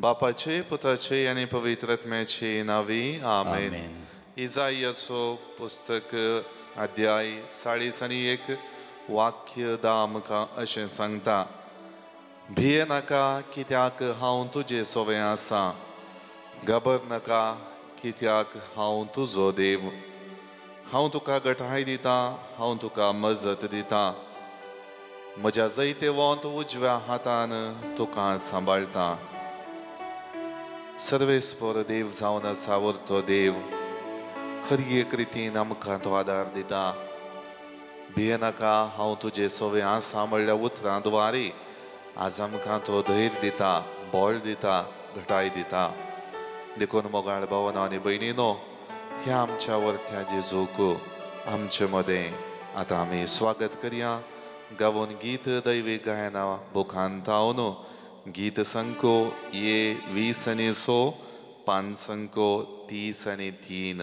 बापाचे पुताचे आनी पवित्र आत्म्याचे नांवी आमेन. इजाइयाचो पुस्तक अध्याय 41 वाक्य 10 आमकां अशें सांगता, भिये नाका कित्याक हांव तुजे सोवें आसा, घाबर नाका कित्याक हांव तुजो देव. हांव तुका गठाय दिता, हांव तुका मजत दिता, म्हज्या जैतेवंत उजव्या हातान तुका सांबाळटा. सर्वेस्पर देव जावन आसा व्हरतो देव हर एक रितीन आमकां तो आदार दिता. भिये नाका हांव तुजे सोवे आसा म्हणल्या उतरां द्वारे आज आमकां तो धैर्य दिता, बळ दिता, घटाय दिता. देखून मोगाळ भावना आनी भयणीनो, ह्या आमच्या वर्त्या जेजूक आमचे मदें आतां आमी स्वागत करया. गावोन गीत दैवी गायना बुखान तावन गीत संको ये 20 आनी 100, 5 संको 30 आनी 3.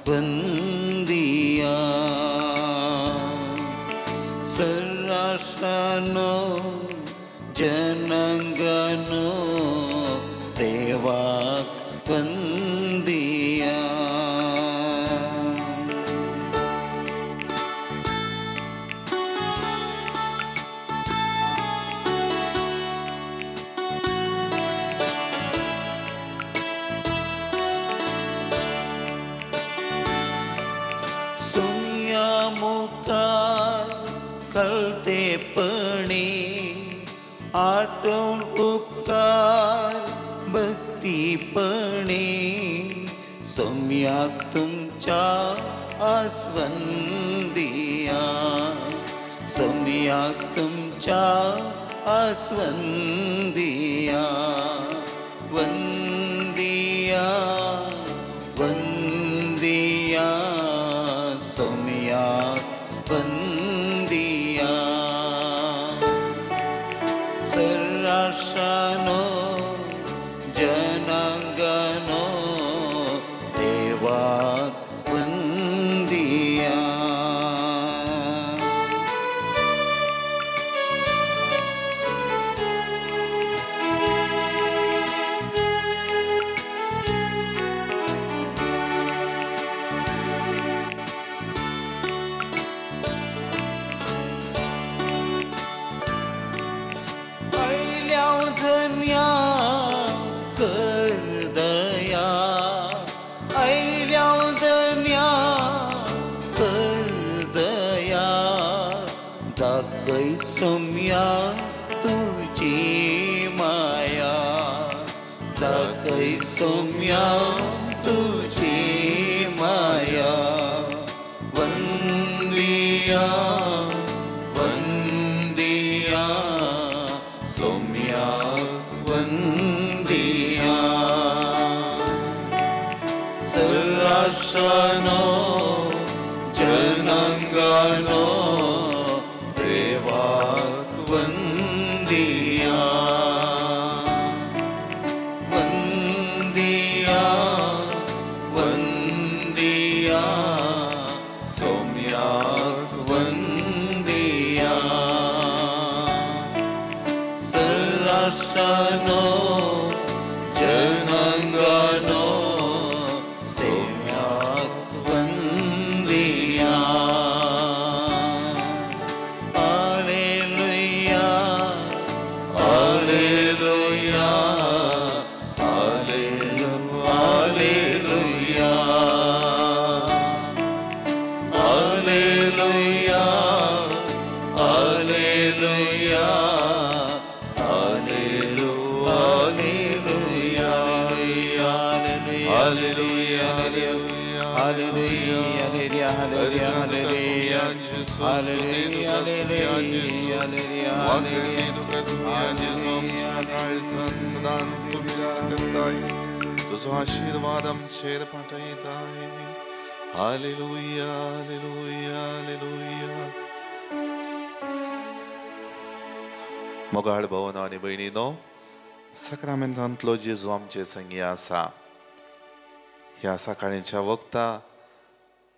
बंदिया सर्राष्ट्रानो जनगणो देवाक बंदिया. कलतेपणी आठवण उपकार भक्तीपणी सम्याक तुमच्या आस्वंदिया, सम्याक तुमच्या आस्वंदिया. वंदिया वंदिया सम्याक बंदिया. सर्राष्ट्रानो जनांगनो देवाक बंदिया. सोम्या तुझी माया, दाखय सोम्या तुझी माया. वंदिया वंदिया सोम्या वंदिया. सर्राष्ट्रानो जनांगनो देवाक वंदिया. वंदिया वंदिया सौम्याक वंदिया. सर्राष्ट्रानो जनांगनो सौम्याक वंदिया. तुझो आशीर्वाद आमचेर पाठयताय. Hallelujah, hallelujah, hallelujah. मोगाळ भावनो आनी भयणीनो, साक्रामेंतांतलो जेजू आमचे संगी आसा. ह्या सकाळीच्या वखता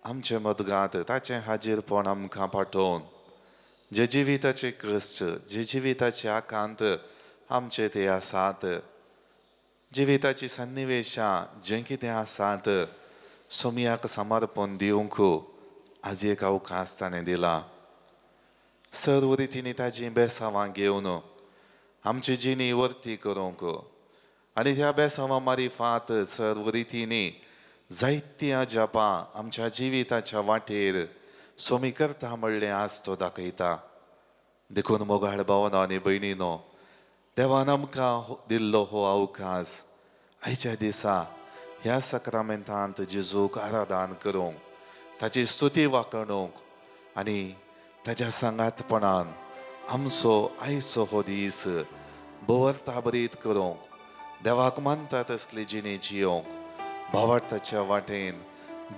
आमचे मदगांत ताचें हाजीरपण आमकां पाठोवन जे जिविताचे कश्ट, जे जिविताचे आकांत आमचे ते आसात, जिविताची सन्निवेशां जें कितें आसात सोमयाक समर्पण दिवंक आज एक अवकाश ताणें दिला. सर्व रितींनी ताजी बेसांवां घेवन आमची जिणी वर्ती करूंक आनी ह्या बेसांवां मारिफात सर्व रितींनी जायतीं अजापां आमच्या जिविताच्या वाटेर सोमी करता म्हणलें आज तो दाखयता. देखून मोगाळ भावनो आनी भयणीनो, देवान आमकां दिल्लो हो अवकाश आयच्या दिसा ह्या साक्रामेंतांत जेजूक आराधन करूंक, ताची स्तुती वाखणूंक आनी ताच्या सांगातपणान आमचो आयचो हो दीस भोवर्ताभरीत करूंक, देवाक मानता तसली जिणी जियोंक, भावार्थाच्या वाटेन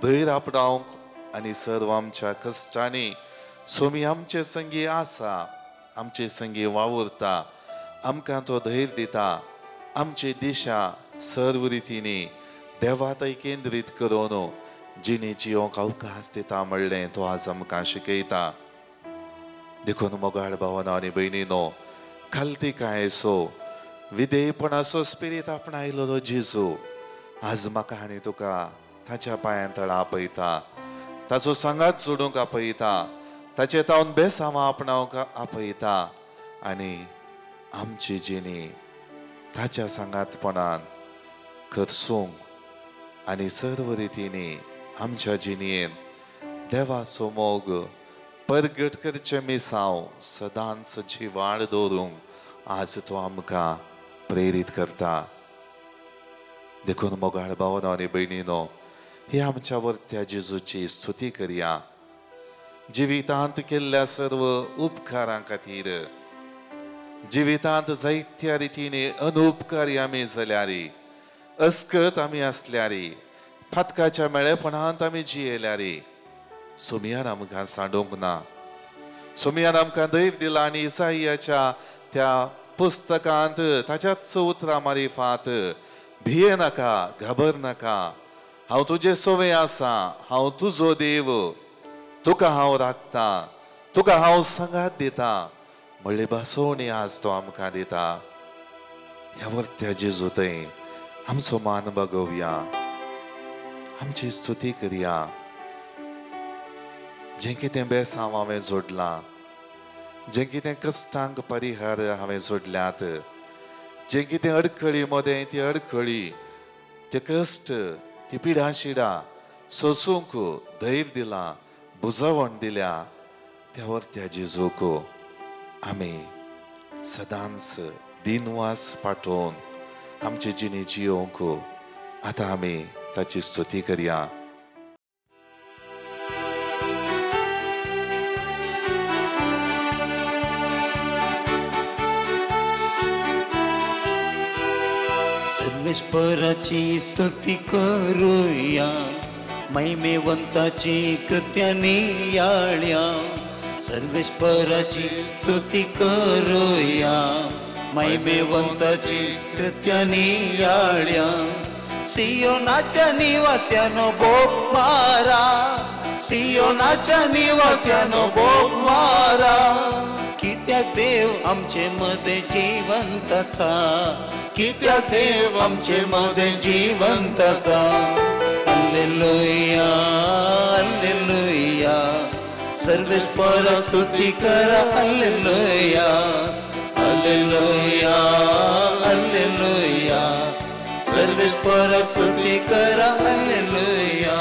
धैर्य आपणावंक आनी सर्व आमच्या कश्टांनी सोमी आमचे संगी आसा, आमचे संगी वावुरता, आमकां तो धैर्य दिता, आमची दिशा सर्व रितींनी देवातय केंद्रीत करून जिणी जियोंक अवकाश दिता म्हणलें तो आज आमकां शिकयता. देखून मोगाळ भावनो आनी भयणीनो, खालतिकायेचो विधेयपणाचो स्पिरीत आपणायलो जेजू आज म्हाका आनी तुका ताच्या पांयां तळा आपयता, ताचो सांगात जोडूंक आपयता, ताचे तावन बेसांवां आपणावंक आपयता आनी आमची जिणी ताच्या सांगातपणान खर्चूंक आनी सर्व रितींनी आमच्या जिणेन देवाचो मोग परगट करचें मिसांव सदांच जिवाळ दवरूंक आज तो आमकां प्रेरीत करता. देखून मोगाळ भावनो आनी भयणीनो, ही आमच्या वर्त्या जेजूची स्तुती करया. जिवितांत केल्ल्या सर्व उपकारां खातीर, जिवितांत जायत्या रितींनी अनुपकारी आमी जाल्यार, अस्कत आमी आसल्यार, फातकाच्या मेळेपणांत आमी जियेल्यार, सोमियान आमकां सांडूंक ना. सोमियान आमकां धैर्य दिला आनी इसायाच्या त्या पुस्तकांत ताच्याच उतरां मारिफात, भिये नाका, घाबर नाका, हांव तुजे सोवे आसा, हांव तुजो देव, तुका हांव राखता, तुका हांव सांगात दिता म्हणली भासोवणी आज तो आमकां दिता. ह्या वर्त्या जेजू थंय आमचो मान बागोवया, आमची स्तुती करया. जें कितें बेसांव हांवें जोडलां, जें कितें कश्टांक परिहार हांवें जोडल्यात, जें कितें अडखळी मदें ती अडखळी, ते कश्ट, ती पिडा शिडा सोसूंक धैर्य दिलां, बुजवण दिल्या, त्या वर्त्या जेजूक आमी सदांच दिनवास पाठोवन आमचे जिणी जियोवंक आतां आमी ताची स्तुती करया. सर्वेश्वराची स्तुती करूया, महिमेवंताची कृत्या नियाळ्या. सर्वेश्वराची स्तुती करूया, महिमेवंताची कृत्या नियाळ्या. सियोनाच्या निवास्यानो बोब मारा, सियोनाच्या निवास्यानो बोब मारा. कित्याक देव आमचे मदें जिवंत आसा, कित्याक देव आमचे मदें जिवंत आसा. हालेलुया, हालेलुया, सर्वेश्वराक स्तुती करा. हालेलुया, हालेलुया, हालेलुया, सर्वेश्वराक स्तुती करा. हालेलुया.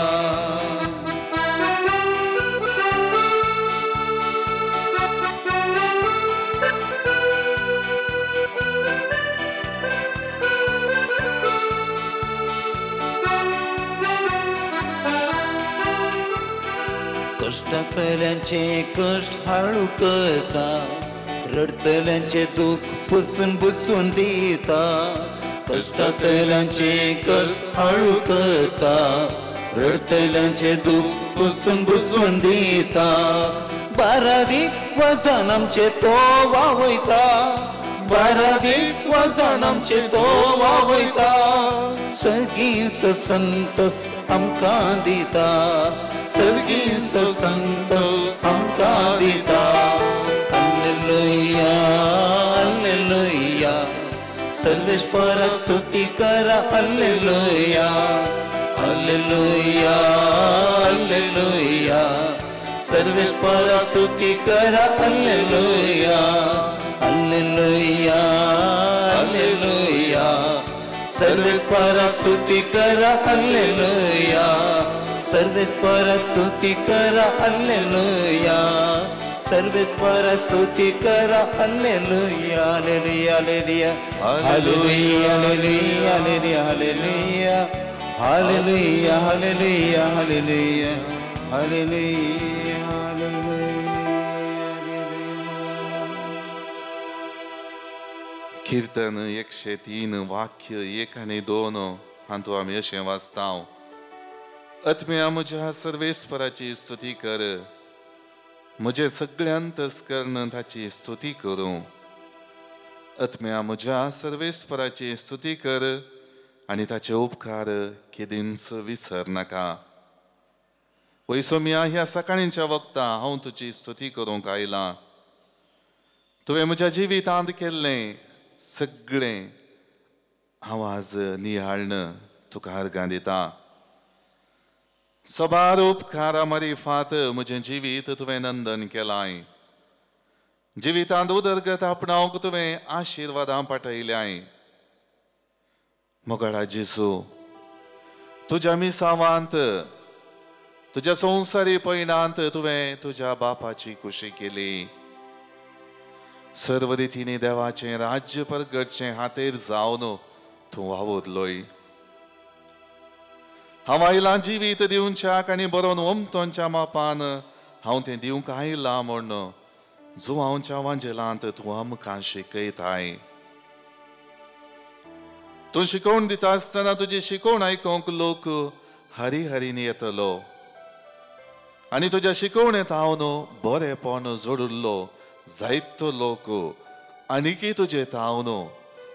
कश्टांतल्यांचे कश्ट हाळू करता, रडतल्यांचे दुःख पुसून पुसून दिता. कश्टांतल्यांचे कश्ट हाळू करता, रडटल्यांचे दुख पुसून बुजवून दिता, बारादीक वजन आमचें तो वावयता, बारादीक वजन आमचें तो वावयता, सर्गीचो संतोष आमकां दिता, सर्गीचो संतोष आमकां दिता। हालेलुया हालेलुया, सर्वेश्वराक स्तुती करा, हालेलुया हालेलुया हालेलुया, सर्वेश्वराक स्तुती करा, हालेलुया हालेलुया हालेलुया, सर्वेश्वराक स्तुती करा, हालेलुया, सर्वेश्वराक स्तुती करा, हालेलुया, सर्वेश्वराक स्तुती करा, hallelujah hallelujah hallelujah hallelujah hallelujah hallelujah hallelujah hallelujah hallelujah hallelujah. कीर्तन 103 वाक्य 1 आनी 2 हातूंत आमी अशें वाचता, आत्म्या म्हज्या सर्वेस्पराची स्तुती कर, म्हजें सगळें अंतस्कर्ण ताची स्तुती करूं। आत्म्या म्हज्या सर्वेस्पराची स्तुती कर आनी ताचे उपकार केदींच विसर नाका। वयसोमिया ह्या सकाळींच्या वक्ता हांव तुजी स्तुती करूंक आयलां। तुवें म्हज्या जिवितांत केल्लें सगळें हांव आज निहाळण तुका अर्गां दिता। सबार उपकारा मारिफात म्हजें जिवीत तुवें नंदन केलां। जिवितांत उदरगत आपणावंक तुवें आशिर्वादां पाठयल्याय। मोगाळा जेजू, तुज्या मिसावांत तुज्या संवसारी पयणांत तुवें तुज्या बापाची खुशी केली। सर्व रितींनी देवाचें राज्य परगटचें हातेर जावन तूं वावुरलोय। हांव आयलां जिवीत दिवच्याक आनी बरोवन ओमतोंच्या मापान हांव तें दिवंक आयलां म्हूण जुवांवच्या वांजेलांत तूं आमकां शिकयताय। तूं शिकोवन दिता आसतना तुजी शिकोवण आयकूंक लोक हरी हरीन येतलो आनी तुज्या शिकोवणेंत हांव बरेपण जोडिल्लो जायतो लोक आनीकय तुजे हांव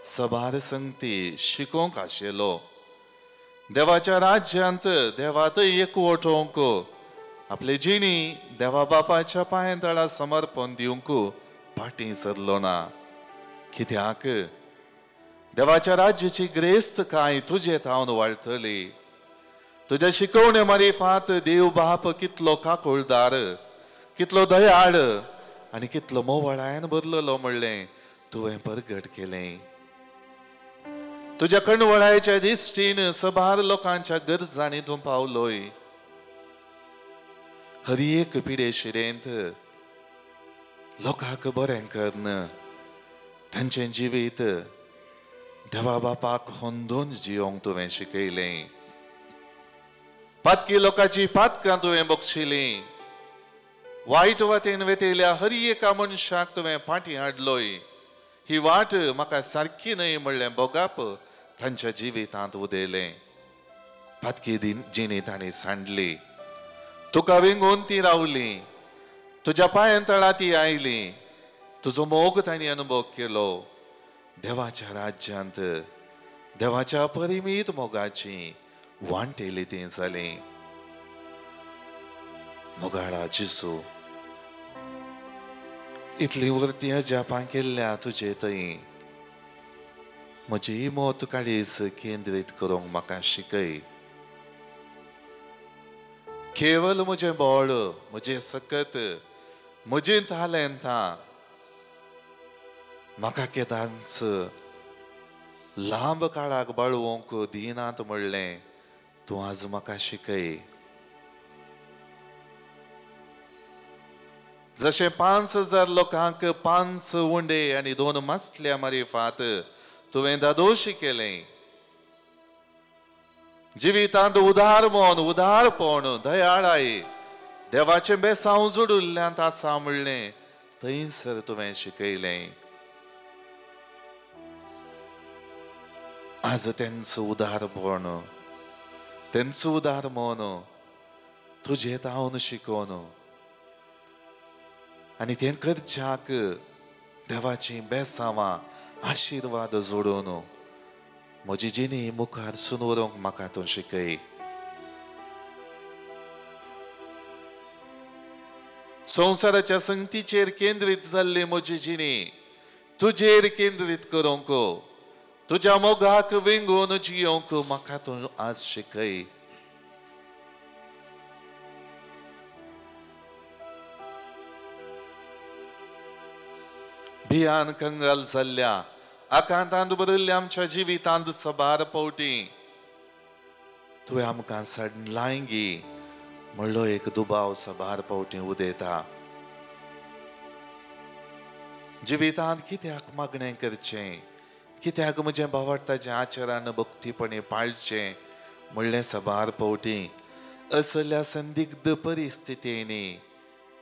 सबार संगती शिकोवंक आशिल्लो। देवाच्या राज्यांत देवातय एकवटोवंक आपली जिणी देवा बापाच्या पांया तळा समर्पण दिवंक फाटीं सरलो ना। कित्याक देवाच्या राज्याची ग्रेस्त कांय तुजे थावन वाडटली। तुज्या शिकोवणे मारिफात देव बाप कितलो काकुळदार, कितलो दयाळ आनी कितलो मोवळायन बदललो म्हणलें तुवें परगट केलें। तुज्या कणवळायच्या दिश्टीन सबार लोकांच्या गरजांनी तूं पावलोय। हर एक पिडे शिरेंत लोकांक बरें करून तांचें जिवीत देवा बापाक होंदोन जियोंक तुवें शिकयलें। पातकी लोकांची पातकां तुवें बक्षिलीं। वायट वाटेन वेतेल्या हर एका मनशाक तुवें फाटीं हाडलोय। ही वाट म्हाका सारकी न्हय म्हणलें भोगाप तांच्या जिवितांत उदयलें। पातकी जिणी तांणी सांडली, तुका विंगून ती रावली, तुज्या पांयां तळा ती आयली, तुजो मोग तांणी अनुभव केलो। देवाच्या राज्यांत देवाच्या परिमीत मोगाची वांटेली ती जाली। मोगाळा जेजू, इतली वर्ती अजापां केल्ल्या तुजे थंय म्हजी मत काळीज केंद्रीत करूंक म्हाका शिकय। केवल म्हजें बळ, म्हजें सकत, म्हजीं तालेंतां म्हाका केदांच लांब काळाक बाळोवंक दिनात म्हणलें तूं आज म्हाका शिकय। जशें 5000 लोकांक 5 उंडे आनी 2 मासल्या मारिफात तुवें दादोशी केलें। जिवितांत उदार मन, उदारपण, दयाळाय देवाचें बेसांव जोडिल्ल्यांत आसा म्हणलें थंयसर तुवें शिकयलें। आज तेंचो उदारपण, तेंचो उदार मन तुजें हांव शिकोवन आनी तें करच्याक देवाची बेसांवां आशिर्वाद जोडून म्हजी जिणी मुखार सून व्हरूंक म्हाका तूं शिकय. संवसाराच्या संगतीचेर केंद्रीत जाल्ली म्हजी जिणी तुजेर केंद्रीत करूंक, तुज्या मोगाक वेंगोवन जियोंक म्हाका तूं आज शिकय. भियान कंगाल जाल्ल्या आकांतांत भरिल्ल्या आमच्या जिवितांत सबार पावटी तुवें आमकां सडलायगी म्हणलो एक दुबाव सबार पावटी उदयता. जिवितांत कित्याक मागणें करचें, कित्याक म्हजें भावार्थाचें आचरण भक्तीपणी पाळचें म्हणलें सबार पावटी असल्या संदिग्ध परिस्थितींनी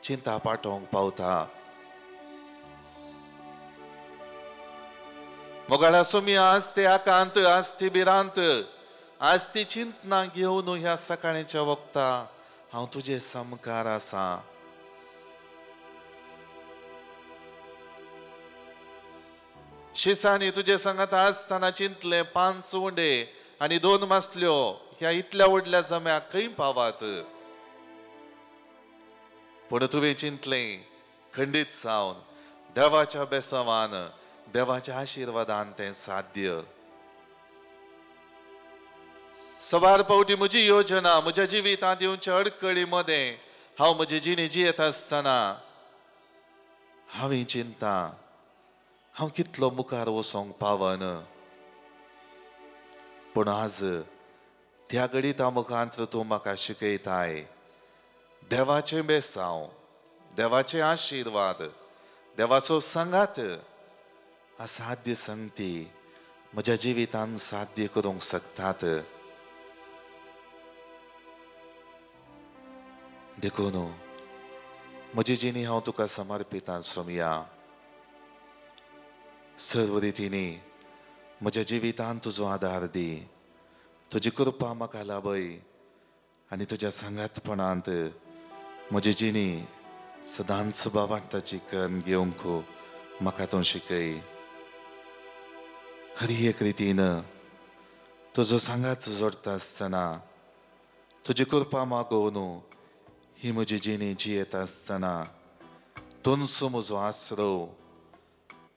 चिंता पाठोवंक पावता. मोगाळा सोमी, आज ते आकांत, आज ती भिरांत, आज ती चिंतना घेवन ह्या सकाळच्या वखता हांव तुजे सामकार आसा. शिसांनी तुजे सांगात आसतना चिंतलें 5 उंडे आनी 2 मासल्यो ह्या इतल्या व्हडल्या जम्याक खंय पावात, पूण तुवें चिंतलें खंडीत जावन देवाच्या बेसावान, देवाच्या आशिर्वादान तें साध्य. सवार पावटी म्हजी योजना म्हज्या जिवितांत येवच्या अडकळी मदें हांव म्हजी जिणी जियेत आसतना हांवें चिंता हांव कितलो मुखार वचोंक पावन, पूण आज त्या घडिता मुखांत तूं म्हाका शिकयताय देवाचें बेसांव, देवाचे आशिर्वाद, देवाचो सांगात असाध्य संगती म्हज्या जिवितान साध्य करूंक शकतात. देखून म्हजी जिणी हांव तुका समर्पितां सोमया. सर्व रितींनी म्हज्या जिवितान तुजो आदार दी, तुजी कृपा म्हाका लाभय आनी तुज्या सांगातपणांत म्हजी जिणी सदांच भावार्थाची करून घेवंक म्हाका तूं शिकय. हर एक रितीन तुजो सांगात जोडटा आसतना तुजी कृपा मागोवन ही म्हजी जिणी जियेत आसतना तुंचो म्हजो आसरो,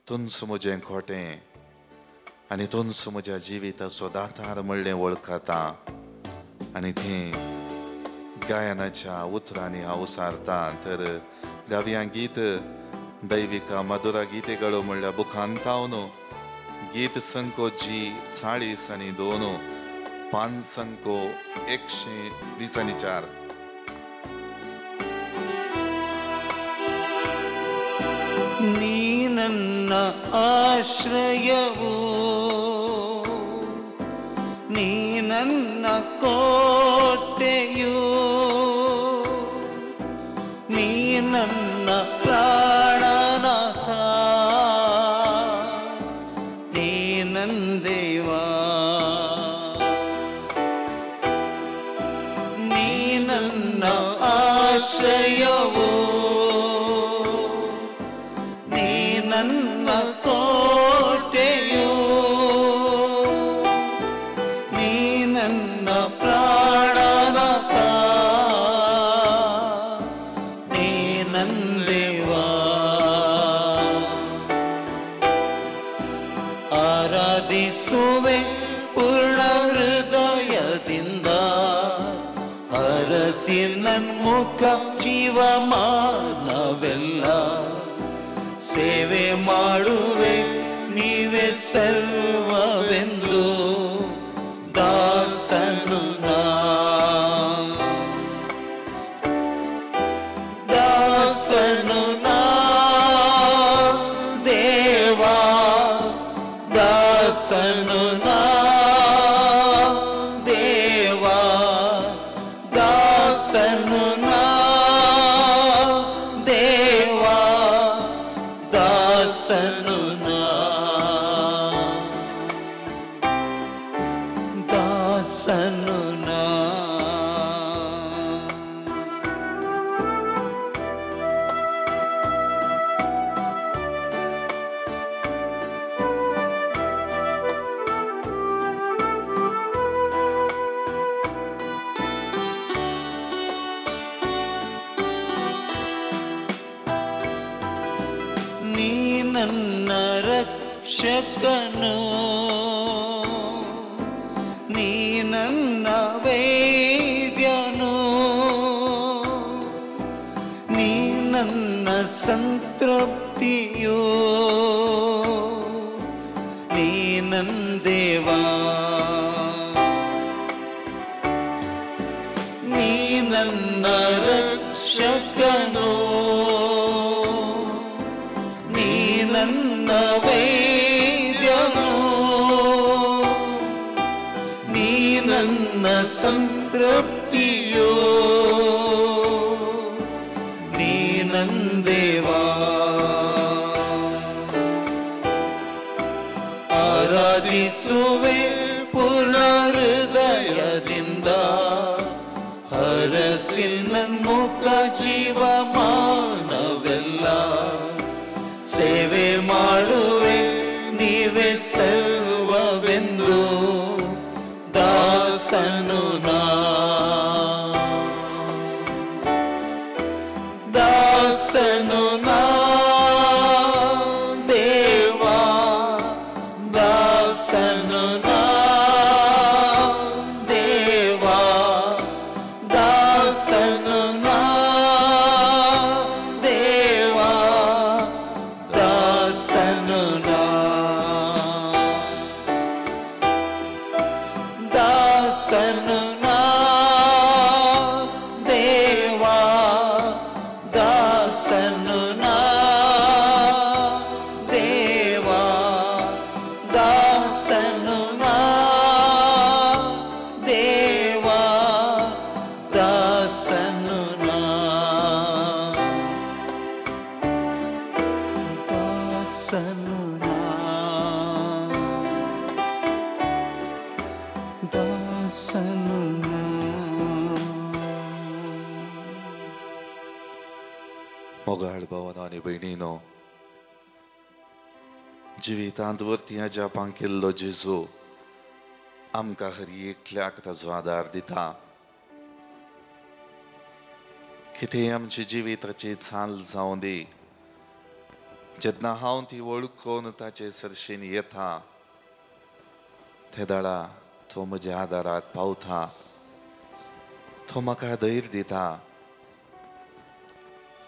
तुंचो म्हजें खोटें आनी तुंचो म्हज्या जिविताचो दातार म्हणलें वळखता आनी तें गायनाच्या उतरांनी हांव उसारता. तर गावया गीत दैविका मधुरा गीते गळो म्हणल्यार बुखान थावन गीत संको जी 40 आनी 2, 5 संको 120 आनी 4. ನೀ ನನ್ನ ಆಶ್ರಯವು, ನೀ ನನ್ನ ಕೋಟೆಯು, ನೀ ನನ್ನ ಪ್ರಾಣನಾಥ, ನೀ ನನ್ನ ದೇವಾ, ನೀ ನನ್ನ ಆಶ್ರಯವು, ನನ್ನ ಕೋಟೆಯು, ನೀ ನನ್ನ ಪ್ರಾಣನಾಥ, ನೀ ನನ್ನ ದೇವಾ. ಆರಾಧಿಸುವೆ ಪೂರ್ಣ ಹೃದಯದಿಂದ, ಹರಸಿ ನನ್ಮುಖ ಜೀವಮಾನವೆಲ್ಲ, ಸೇವೆ ಮಾಡುವೆ ನೀವೇ ಸರ್ವವೆಂದು ದಾಸನು ನಾ, ದಾಸನು ನಾ ದೇವಾ, ದಾಸನು ನಾ ದೇವಾ, ದಾಸನು ನಾ ದೇವಾ, ದಾಸನು ನಾ. ನಾ. ನೀ ನನ್ನ ರಕ್ಷಕನು, ನೀ ನನ್ನ ವೈದ್ಯನು, ನೀ ನನ್ನ ಸಂತೃಪ್ತಿಯೋ, ನೀ ನನ್ನ ದೇವಾ. ನೀ ನನ್ನ ರಕ್ಷಕನು, ನೀ ನನ್ನ ವೈದ್ಯನು, ನೀ ನನ್ನ ಸಂತೃಪ್ತಿಯೋ, ನೀ ನನ್ನ ದೇವಾ. ಆರಾಧಿಸುವೆ ಪೂರ್ಣ ಹೃದಯದಿಂದ, ಹರಸಿ ನನ್ಮುಖ ಜೀವಮಾನವೆಲ್ಲ. ಸೇವೆ ಮಾಡುವೆ ನೀವೇ ಸರ್ವವೆಂದು ದಾಸನು ನಾ, ದಾಸನು ನಾ ದೇವಾ, ದಾಸನು ನಾ ದೇವಾ, ದಾಸನು ನಾ ದೇವಾ, ದಾಸನು ನಾ, ದಾಸನು ನಾ ದೇವಾ, ದಾಸನು ನಾ ದೇವಾ, ದಾಸನು ನಾ ದೇವಾ, ದಾಸನು ನಾ, ದಾಸನು ನಾ, ದಾಸನು ನಾ. मोगाळ भावानो आनी भयणीनो, जिवितांत वरती जापां केल्लो जेजू आमकां हर एकल्याक ताजो आदार दिता. कितेंय आमची जिविताची चाल जावं दी, जेन्ना हांव ती वळखून ताचे सरशीन येता ते दाडा तो म्हज्या आदाराक पावता, तो म्हाका धैर्य दिता.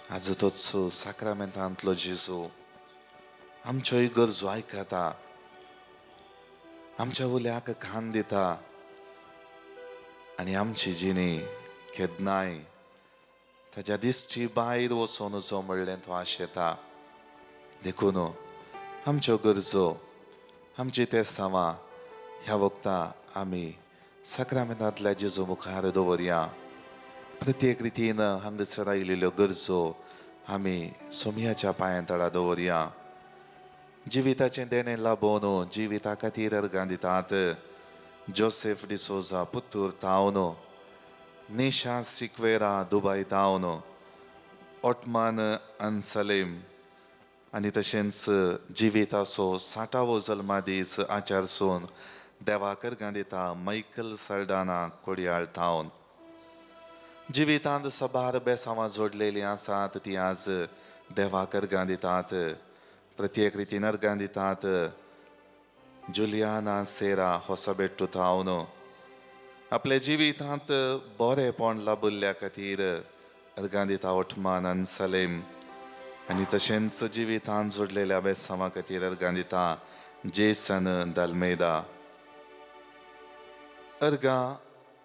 आज तोच साक्रामेंतांतलो जेजू आमच्योय गरजो आयकता, आमच्या उल्याक कान दिता आनी आमची जिणी केन्नाय ताज्या दिश्टी भायर वचूं नजो म्हणलें तो आशेता. देखून आमच्यो गरजो, आमची तेसांवां ह्या वखदां आमी साक्रामेंतांतल्या जेजू मुखार दवरया. प्रत्येक रितीन हांगासर आयिल्ल्यो गरजो आमी सोमयाच्या पांयां तळा दवरया. जिविताचें देणें लाबोवन जिविता खातीर अर्गां दितात जोसेफ डिसोजा पुत्तूर तावन, निशा सिक्वेरा दुबाय तावन, ओटमान अनसलेम आनी तशेंच जिविताचो साठावो जल्मादीस आचारसून देवाक अर्गां दिता मायकल साल्डाना कोडयाळ तावन. जिवितांत सबार बेसांवां जोडलेलीं आसात ती आज देवाक अर्गां दितात. प्रत्येक रितीन अर्गां दितात जुलियाना सेरा होसबेट्टू थावन. आपल्या जिवितांत बरेंपण लाबिल्ल्या खातीर अर्गां दिता ओटमान अनसलेम आनी तशेंच जिवितांत जोडलेल्या बेसांवां खातीर अर्गां दिता जेसन दाल्मेदा. अर्गां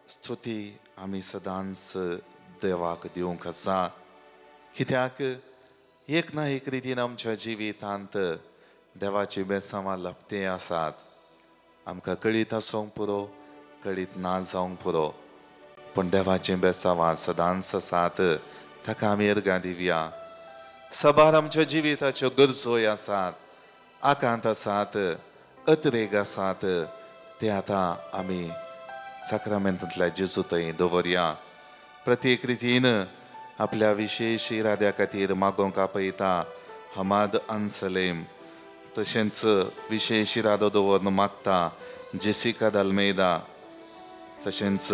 स्तुती आमी सदांच देवाक दिवंक आसा, कित्याक एक ना एक रितीन आमच्या जिवितांत देवाची बेसांवां लपते आसात. आमकां कळीत आसूंक पुरो, कळीत ना जावंक पुरो, पूण देवाची बेसांवां सदांच आसात, ताका आमी अर्गां दिवया. सबार आमच्या जिविताच्यो गरजोय आसात, आकांत आसात, अत्रेग आसात, ते आतां आमी साक्रामेंतांतल्या जेजू थंय दवरया. प्रत्येक रितीन आपल्या विशेश इराद्या खातीर मागोवंक आपयता हमाद अन्सलेम, तशेंच विशेश इरादो दवरून मागता जेसिका दाल्मेदा, तशेंच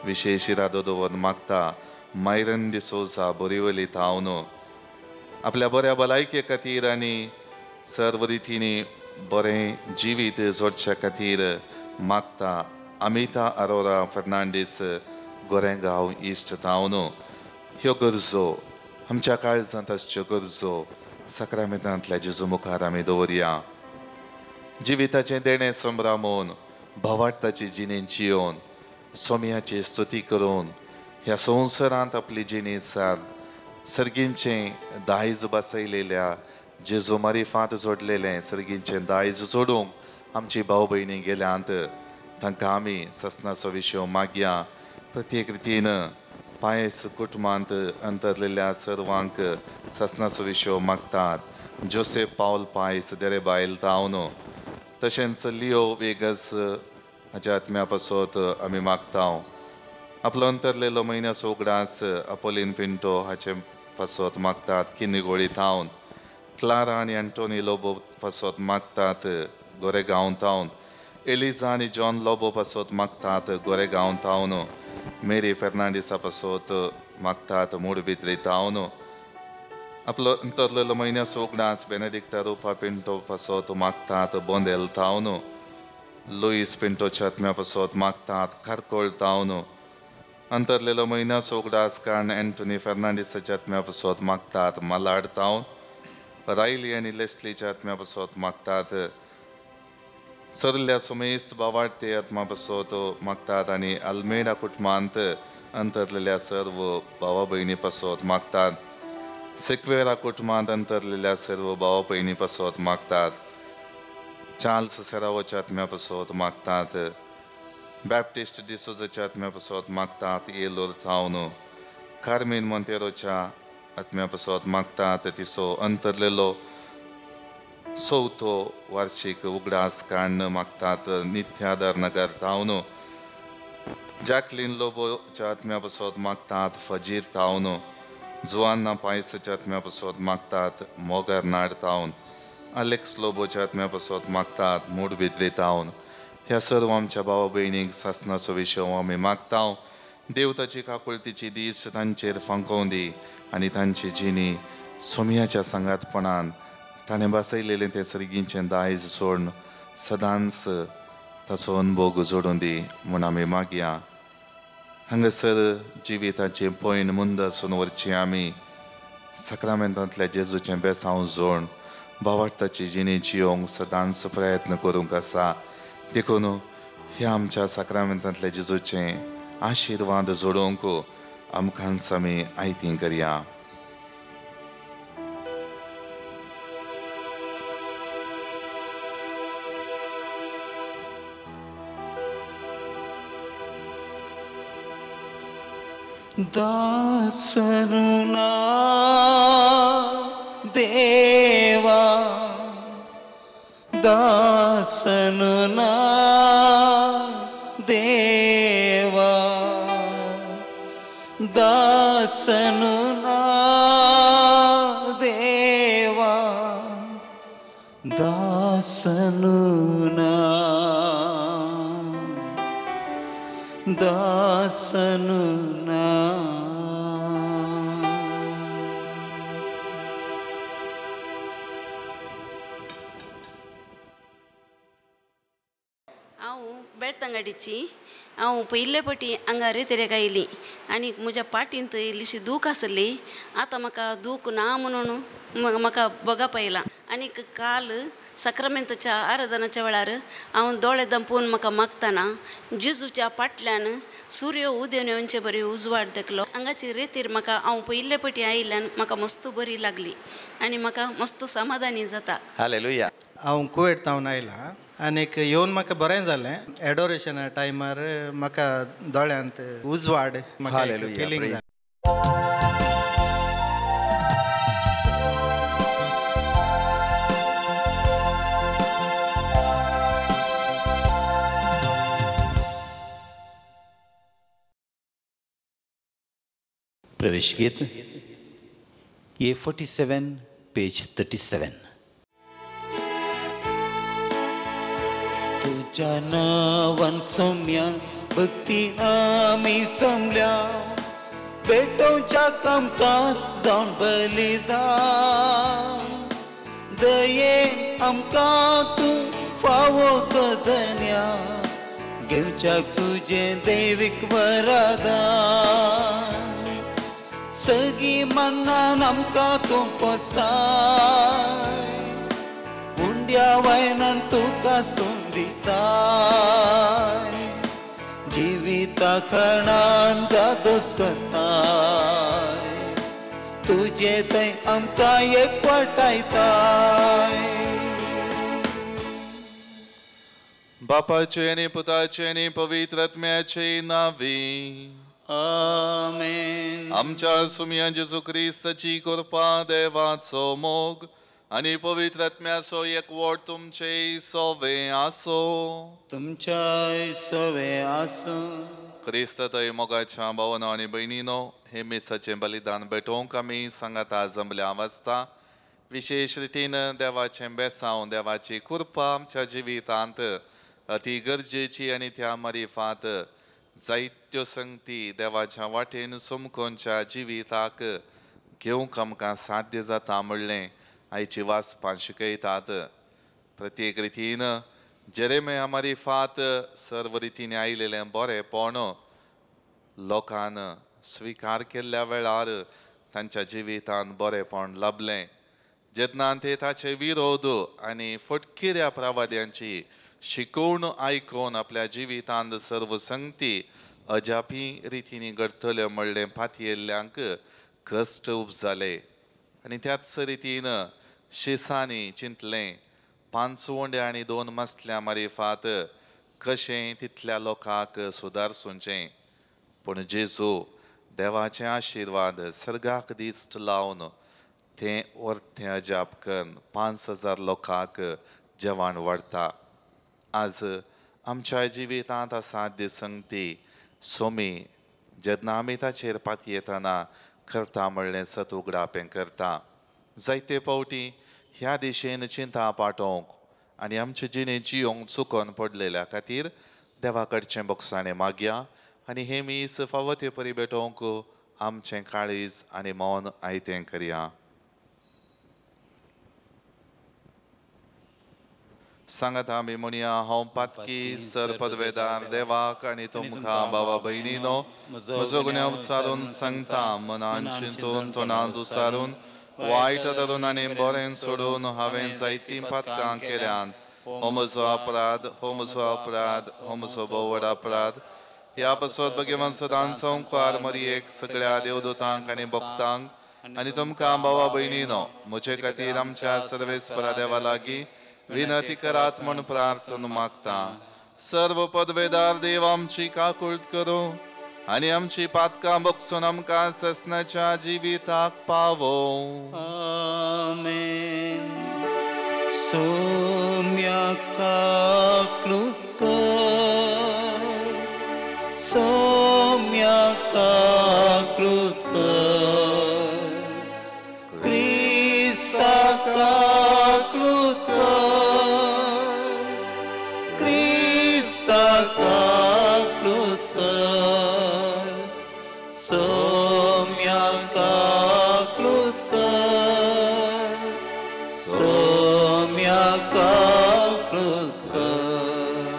विशेश इरादो दवरून मागता मायरन डिसोजा बोरिवली थावन. आपल्या बऱ्या भलायके खातीर आनी सर्व रितींनी बरें जिवीत जोडच्या खातीर मागता अमिता अरोरा फर्नांडीस गोरेगांव इश्ट थावन. ह्यो गरजो आमच्या काळजांत आसच्यो गरजो साक्रामेंतांतल्या जेजू मुखार आमी दवरया. जिविताचें देणें संभ्रामून भावार्थाची जिणें जियोवन सोम्याची स्तुती करून ह्या संवसारांत आपली जिणी सार सर्गींचें दायज बसयलेल्या जेजू मारिफांत जोडलेलें सर्गींचें दायज जोडूंक आमची भाव भयणी गेल्यांत तांकां आमी ससनाचो विशय मागया. प्रत्येक रितीन पायस कुटुंबांत अंतरलेल्या सर्वांक ससनाचो विशय मागतात जोसेफ पावल पायस देरे बायल तावन, तशेंच लिओ वेगस हाच्या आत्म्या पासत आमी मागता. आपलो अंतरलेलो म्हयन्याचो उगडास अपोलीन पिंटो हाचे पासत मागतात किन्नीगोळी थावन, क्लारा आनी एंटोनी लोबो पासत मागतात गोरेगांव थावन, एलिजा आनी जॉन लोबो पासत मागतात गोरेगांव थावन, मेरी फेर्नांडीसा पासत मागतात मूडबिद्री थावन. आपलो अंतरलेलो म्हयन्याचो उगडास बेनेडिक्टा रुपा पिंटो पासत मागतात बोंदेल थावन, लुईस पिंटोच्या आत्म्या पासत मागतात खारकोळ थावन. अंतरलेलो म्हयन्याचो उगडास कारण एंटोनी फेर्नांडीसाच्या आत्म्या पासत मागतात मलाड थावन, रायली आनी लेस्लीच्या आत्म्या पासत मागतात सरल्या सुमेस्त बावाडते आत्मा पासत मागतात आनी आल्मेडा कुटुंबांत अंतरलेल्या सर्व भावा भयणी पासत मागतात. सिक्वेरा कुटुंबांत अंतरलेल्या सर्व भावा भयणी पासत मागतात. चार्ल्स सेरावोच्या आत्म्या पासत मागतात. बॅप्टिस्ट डिसोजाच्या आत्म्या पासत मागतात येलोर थावन, कार्मीन मोंतेरोच्या आत्म्या पासत मागतात तिचो अंतरलेलो चवथो वार्षिक उगडास काण्ण मागतात नित्यादर नगर थावन, जॅकलीन लोबोच्या आत्म्या पासत मागतात फजीर थावन, जुआन्ना पायसाच्या आत्म्या पासत मागतात मोगर नाड थावन, अलेक्स लोबोच्या आत्म्या पासत मागतात मूडबिद्री थावन. ह्या सर्व आमच्या भावा भयणींक सासनाचो विशय आमी मागता. देव ताची काकुळतीची दीस तांचेर फांकोवन दी आनी तांची जिणी सोम्याच्या सांगातपणान ताणें बसयलेलें तें सर्गींचें दायज सोडून सदांच ताचो अनभोग जोडून दी म्हूण आमी मागया. हांगासर जिविताचें पयण मुंदासून व्हरचें आमी साक्रामेंतांतल्या जेजूचें बेसांव जोडून भावार्थाची जिणी जियोंक सदांच प्रयत्न करूंक आसा. देखून ह्या आमच्या साक्रामेंतांतल्या जेजूचें आशिर्वाद जोडोवंक आमकांच आमी आयती करया. दासरुना देवा दासनुना देवा दासनुना देवा दासनुना दासनुना. हांव बेळतंगाडीची. हांव पयले फावटी हांगा रेतेरेक आयली आनी म्हज्या पाटींत इल्लीशी दूख आसली. आतां म्हाका दूख ना म्हणून म्हाका भोगप आयलां. आनी काल साक्रामेंताच्या आराधनाच्या वेळार हांव दोळे दंपून म्हाका मागतना जेजूच्या फाटल्यान सूर्य उदेवन येवचे बरी उजवाड देखलो. हांगाची रेतीर म्हाका हांव पयले फावटी आयिल्ल्यान म्हाका मस्त बरी लागली आनी म्हाका मस्त समाधानी जाता. हालेलुया. हांव कुवेट थावन आयला आनीक येवन म्हाका बरें जालें. एडोरेशना टायमार म्हाका दोळ्यांत उजवाड म्हाका फिलींग जालें. प्रवेश गीत A 47 page 37. तुझ्या नावान सौम्या भक्ती आमी सोमल्या पेटोवच्या कामकाज जावन बलिदान दये आमकां तूं फावो कदन्या घेवच्याक तुजें दैवीक वरदान सगळीं मनान आमकां तूं पोसाय उंड्या वयनान तुका स्तून दिताय जिविता खणान दादोस करताय तुजें थंय आमकां एकवटायताय. बापाचे आनी पुताचे आनी पवित्र आत्म्याचे नांवी आमेन. आमच्या सुमया जेजू क्रिस्ताची कृपा, देवाचो मोग आनी पवित्र आत्म्याचो एकवट तुमचे सोवे आसो. तुमच्याय सोवे आसो. क्रिस्त थंय मोगाच्या भावनो आनी भयणीनो, हे मिसाचें बलिदान भेटोवंक आमी सांगाता जमल्या वाचता. विशेश रितीन देवाचें बेसांव, देवाची कृपा आमच्या जिवितांत अती गरजेची आनी त्या मारिफात जायत्यो संगती देवाच्या वाटेन समकोनच्या जिविताक घेवंक आमकां साध्य जाता म्हणलें आयची वाचपां शिकयतात. प्रत्येक रितीन जेरेमिया मारिफात सर्व रितीन आयिल्लें बरेंपण लोकान स्विकार केल्ल्या वेळार तांच्या जिवितान बरेंपण लाबलें. जेन्ना ते ताचे विरोध आनी फटकिऱ्या प्रवाद्यांची शिकोवन आयकून आपल्या जिवितांत सर्व संगती अजापी रितींनी घडटल्यो म्हणलें पातयेल्ल्यांक कश्ट उपजाले आनी त्याच रितीन शिसांनी चिंतलें 5 उंडे आनी 2 मसल्या मारिफात कशें तितल्या लोकांक सुदारसुचें. पूण जेजू देवाचे आशिर्वाद सर्गाक दिश्ट लावन तें वर्तें अजाप करून 5000 लोकांक जेवण वाडटा. आज आमच्या जिवितांत असाध्य संगती सोमी जेन्ना आमी ताचेर पातयेतना करता म्हणलें सत उगडापें करता. जायते फावटी ह्या दिशेन चिंता पाटोवंक आनी आमचे जिणे जियोंक चुकोन पडलेल्या खातीर देवा कडचें बोगसाणें मागया आनी हें मीस फावो ते परी भेटोवंक आमचें काळीज आनी मन आयतें करया. सांगात आमी म्हणया, हांव पातकी सर पदवेदार देवाक आनी तुमकां बाबा भयणीनो म्हजो गुन्यांव उच्चारून सांगता. मनान चिंतून तोंडान दुसारून वायट धरून आनी बरें सोडून हांवें जायतीं पातकां केल्यांत. हो म्हजो अपराध, हो म्हजो अपराध, हो म्हजो भोव व्हड अपराध. ह्या पासत भगवान सदांच संवकार मरियेक, सगळ्या देवदूतांक आनी भक्तांक आनी तुमकां बाबा भयणीनो म्हजे खातीर आमच्या सर्वेस्परा देवा लागीं विनंती करात म्हूण प्रार्थना मागता. सर्व पदवेदार देव आमची काकूळट करूं आनी आमची पातकां बगसून आमकां ससनाच्या जिविताक पावो. आमेन. सोम्या काकूळट कर, सोम्या काकूळट कर, क्रिस्ता काकूळट कर, क्रिस्ता काकूळट कर, सोम्या काकूळट कर, सोम्या काकूळट कर.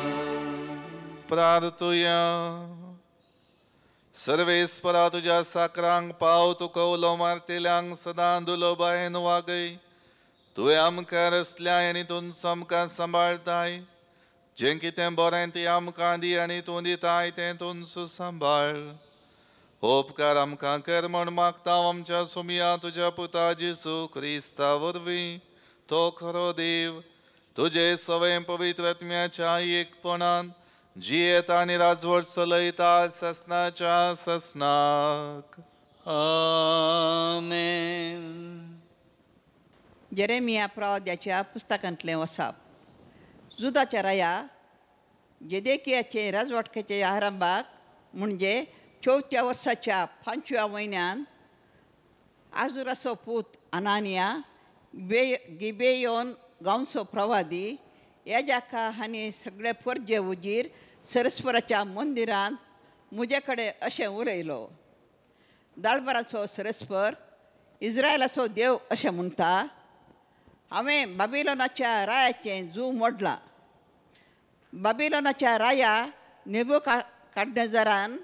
प्रार्थुया. सर्वेस्परा तुज्या साकरांक पाव, तुका उलो मारतेल्यांक सदां दुलोबायेन वागय. तुवें आमकां रचल्याय आनी तूं आमकां सांबाळटाय. जें कितें बरें तें आमकां दी आनी तूं दिताय तें तूंच सांबाळ. उपकार आमकां कर म्हूण मागता आमच्या सुमया तुज्या पुता जेजू क्रिस्ता वरवीं. तो खरो देव तुजे सवय पवित्र आत्म्याच्या एकपणान जियेता आनी राजवट चलयता ससनाच्या ससनाक. आमेन. जेरेमिया प्रवाद्याच्या पुस्तकांतलें वसाप. जुदाच्या राया जेदेकियाचे राजवटकेचे आरंभाक म्हणजे 4थ्या वर्साच्या 5व्या म्हयन्यान आजुराचो पूत अनानिया गिबेयोन गांवचो प्रवादी याजाका हांणी सगळे परजे उजीर सरस्वराच्या मंदिरांत म्हजे कडेन अशें उलयलो. दाळबराचो सरस्वर इस्रायलाचो देव अशें म्हणटा, हांवें बाबिलोनाच्या रायाचें जू मोडलां. बाबिलोनाच्या राया नेबुकाडनेजरान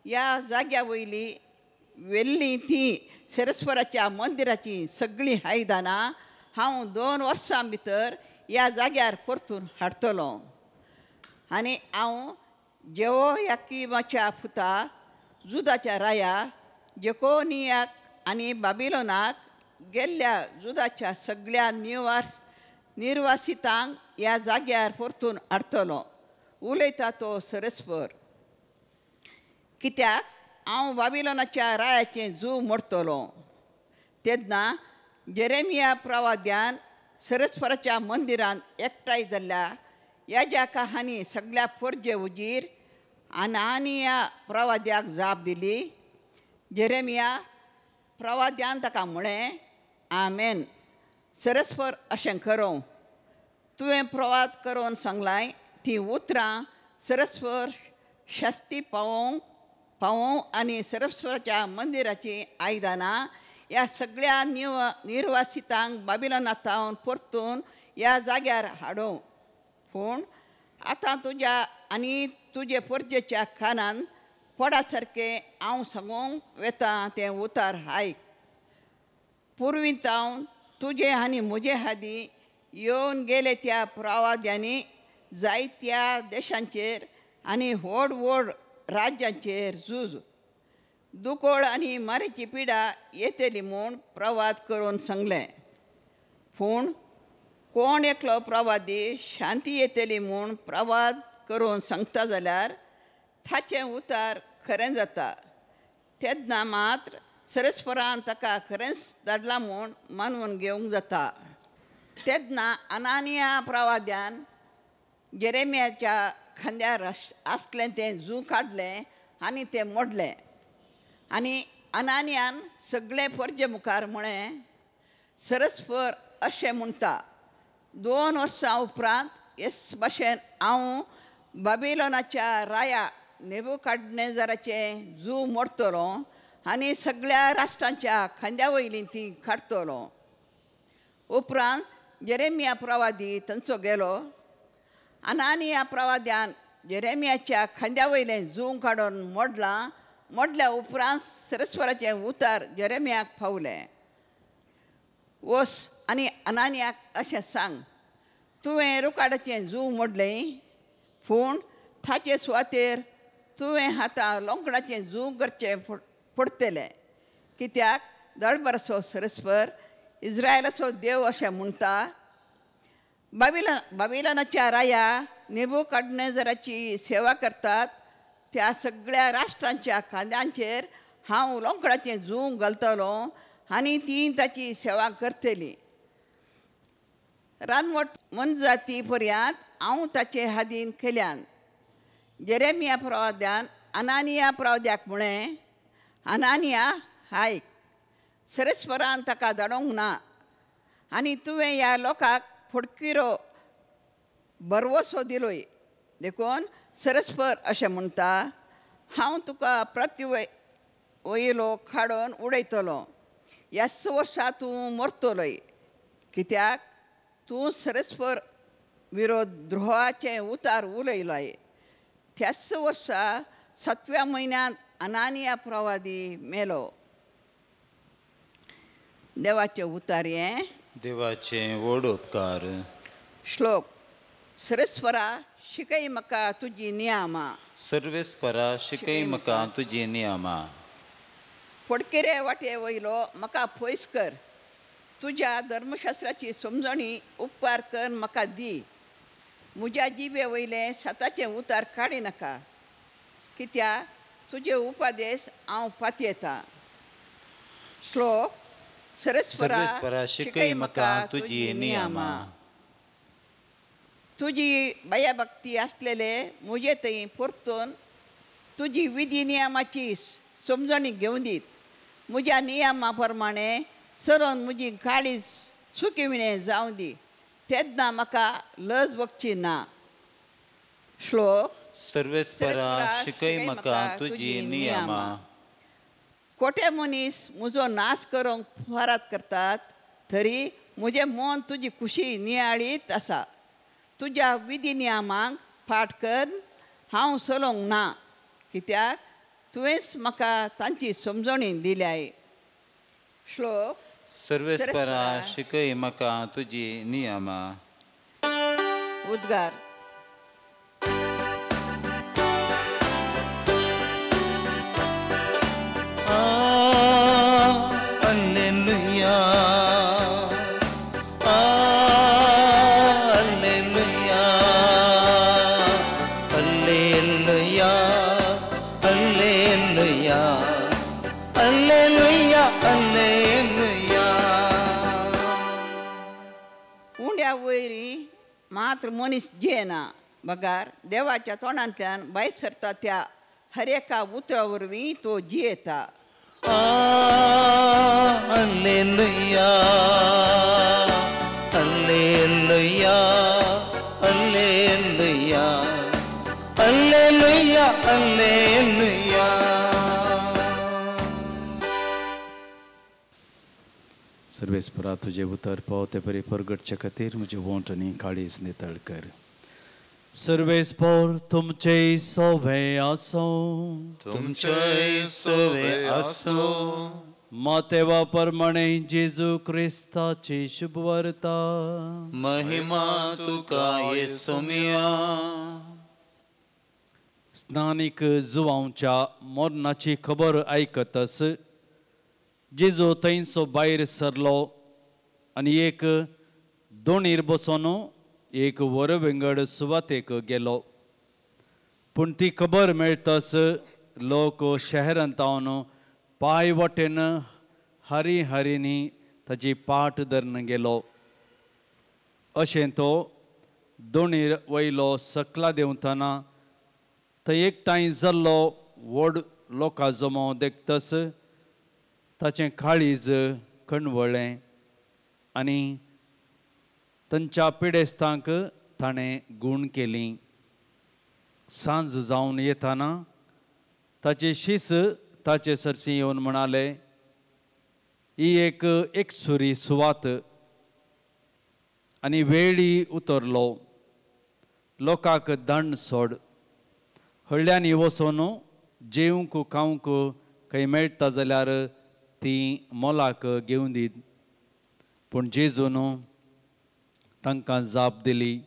ह्या जाग्या वयली व्हेल्लीं तीं सरस्वराच्या मंदिराचीं सगळीं आयदनां हांव 2 वर्सां भितर ह्या जाग्यार परतून हाडटलो. आनी हांव जेहोयाकीमाच्या पुता जुदाच्या राया जेकोनियाक आनी बाबिलोनाक गेल्ल्या जुदाच्या सगळ्या निर्वासितांक ह्या जाग्यार परतून हाडटलो, उलयता तो सरस्वर. कित्याक हांव बाबिलोनाच्या रायाचें जू मोडटलो. तेन्ना जेरेमिया प्रवाद्यान सरस्वराच्या मंदिरांत एकठांय जाल्ल्या याजाका हांणी सगळ्या पोरजे उजीर अनानिया प्रवाद्याक जाप दिली. जेरेमिया प्रवाद्यान ताका म्हळें, आमेन, सरस्वर अशें करूं. तुवें प्रवाद करून सांगलाय तीं उतरां सरस्वर शास्ती पावोवंक आनी सरस्वराच्या मंदिराचीं आयदनां ह्या सगळ्या निर्वासितांक बाबिलोनांत परतून ह्या जाग्यार हाडूं. पूण आतां तुज्या आनी तुजे परजेच्या कानान पडा सारकें हांव सांगूंक वेता तें उतार आयक. पुर्वी तावन तुजे आनी म्हजे आदीं येवन गेले त्या प्रवाद्यांनी जायत्या देशांचेर आनी व्हड व्हड राज्यांचेर झूज, दुकोळ आनी मारीची पिडा येतली म्हूण प्रवाद करून सांगलें. पूण कोण एकलो प्रवादी शांती येतली म्हूण प्रवाद करून सांगता जाल्यार ताचें उतार खरें जाता. तेन्ना मात्र सरस्परान ताका खरेंच धाडलां म्हूण मानून घेवंक जाता. तेन्ना अनानिया प्रवाद्यान जेरेमियाच्या खांद्यार आसलें तें जू काडलें आनी तें मोडलें. आनी अनानियान सगळे परजे मुखार म्हळें, सरस्पर अशें म्हणटा, 2 वर्सां उपरांत हेच भाशेन हांव बाबिलोनाच्या राया नेबुकाडनेजराचें जू मोडटलो आनी सगळ्या राष्ट्रांच्या खांद्या वयलीं तीं काडटलो. उपरांत जेरेमिया प्रवादी थंयचो गेलो. अनानिया प्रवाद्यान जेरेमियाच्या खांद्या वयलें जू काडून मोडलां. मोडल्या उपरांत सरस्वराचें उतार जेरेमियाक पावलें. वस आनी अनानियाक अशें सांग, तुवें रुकाडाचें जू मोडलें, पूण ताचे सुवातेर तुवें आतां लोंकडाचें जू करचें पडटलें. कित्याक दळबराचो सरस्वर इस्रायलाचो देव अशें म्हणटा, बाबिलोनाच्या राया नेबुकाडनेजराची सेवा करतात त्या सगळ्या राष्ट्रांच्या खांद्यांचेर हांव लोंकडाचें जू घालतलो आनी तीं ताची सेवा करतली. रानवट मनजाती पर्यांत हांव ताचे हादीन केल्यान. जेरेमिया प्रवाद्यान अनानिया प्रवाद्याक म्हळें, अनानिया आयक, सरस्वरान ताका धाडूंक ना आनी तुवें ह्या लोकांक फडकिरो भरवसो दिलोय. देखून सरस्वर अशें म्हणटा, हांव तुका प्रति वयलो काडून उडयतलो. ह्याच वर्सा तूं मरतलोय. कित्याक तूं सरस्वर विरोध द्रोहाचें उतार उलयलोय. त्याच वर्सा 7व्या म्हयन्यांत अनानिया प्रवादी मेलो. देवाचें उतार हें देवाचें व्हड उपकार. श्लोक. सरस्वरा शिकय म्हाका तुजी नियमां. सर्वेस्परा शिकय म्हाका तुजी नियमां. फडकिरे वाटे वयलो म्हाका पयस कर. तुज्या धर्मशास्त्राची समजणी उपकार कर म्हाका दी. म्हज्या जिबे वयलें साताचें उतार काडिनाका. कित्याक तुजे उपदेश हांव पातयेतां. श्लोक. सरस्वरा शिकय म्हाका तुजी नियमां. तुजी भयभक्ती आसलेले म्हजे थंय परतून तुजी विधी नियमाची समजणी घेवन दीत. म्हज्या नियमा प्रमाणे सरोन म्हजी काळीज सुखी विणें जावं दी, तेन्ना म्हाका लज भोगची ना. श्लोक. सर्वेस्परा शिकय म्हाका तुजी नियमां. खोटे मनीस म्हजो नाश करूंक फारात करतात, तरी म्हजें मन तुजी खुशी नियाळीत आसा. तुज्या विधी नियमांक फाट कर हांव चलोवंक ना, कित्याक तुवेंच म्हाका तांची समजणी दिल्याय. श्लोक. सर्वेस्परा शिकय म्हाका तुजी नियमां. उद्गार. Alleluia, alleluia, alleluia, alleluia, alleluia, alleluia. उंड्या वयरी मात्र मनीस जियेना, बगार देवाच्या तोंडांतल्यान भायर सरता त्या हर एका उतरा वरवीं तो जियेता. Alleluia, alleluia, alleluia, alleluia, alleluia. सर्वेस्परा तुजें उतर पाव ते परी परगटचे खातीर म्हजें वोंट आनी काळीज नितळ कर. सर्वेस्पर तुमचे सोवे आसूं. तुमचे सोवे आसूं. मातेवा प्रमाणे जेजू क्रिस्ताची शुभवार्ता. महिमा तुका येसुमिया. स्नानीक जुवांच्या मरणाची खबर आयकतस जेजू थंयचो भायर सरलो आनी एक दोणीर बसून एक वरविंगड सुवातेक गेलो. पूण ती खबर मेळतस लोक शहरांत हांव पांय वाटेन हरी हरीनी ताची पाट धरून गेलो. अशें तो दोणीर वयलो सकला देंवतना थंय एकठांय जाल्लो व्हड लोकां जमो देखतस ताचें काळीज कणवळ्ळें आनी तांच्या पिडेस्तांक ताणें गूण केली. सांज जावन येताना ताचे शीस ताचे सरशी येवन म्हणाले, ही एक एकसुरी सुवात आनी वेळी उतरलो. लोकांक दंड सोड, हळ्यांनी वचून जेवंक खावंक खंय मेळटा जाल्यार ती मोलाक घेवन दीत. पूण जेजून तांकां जाप दिली,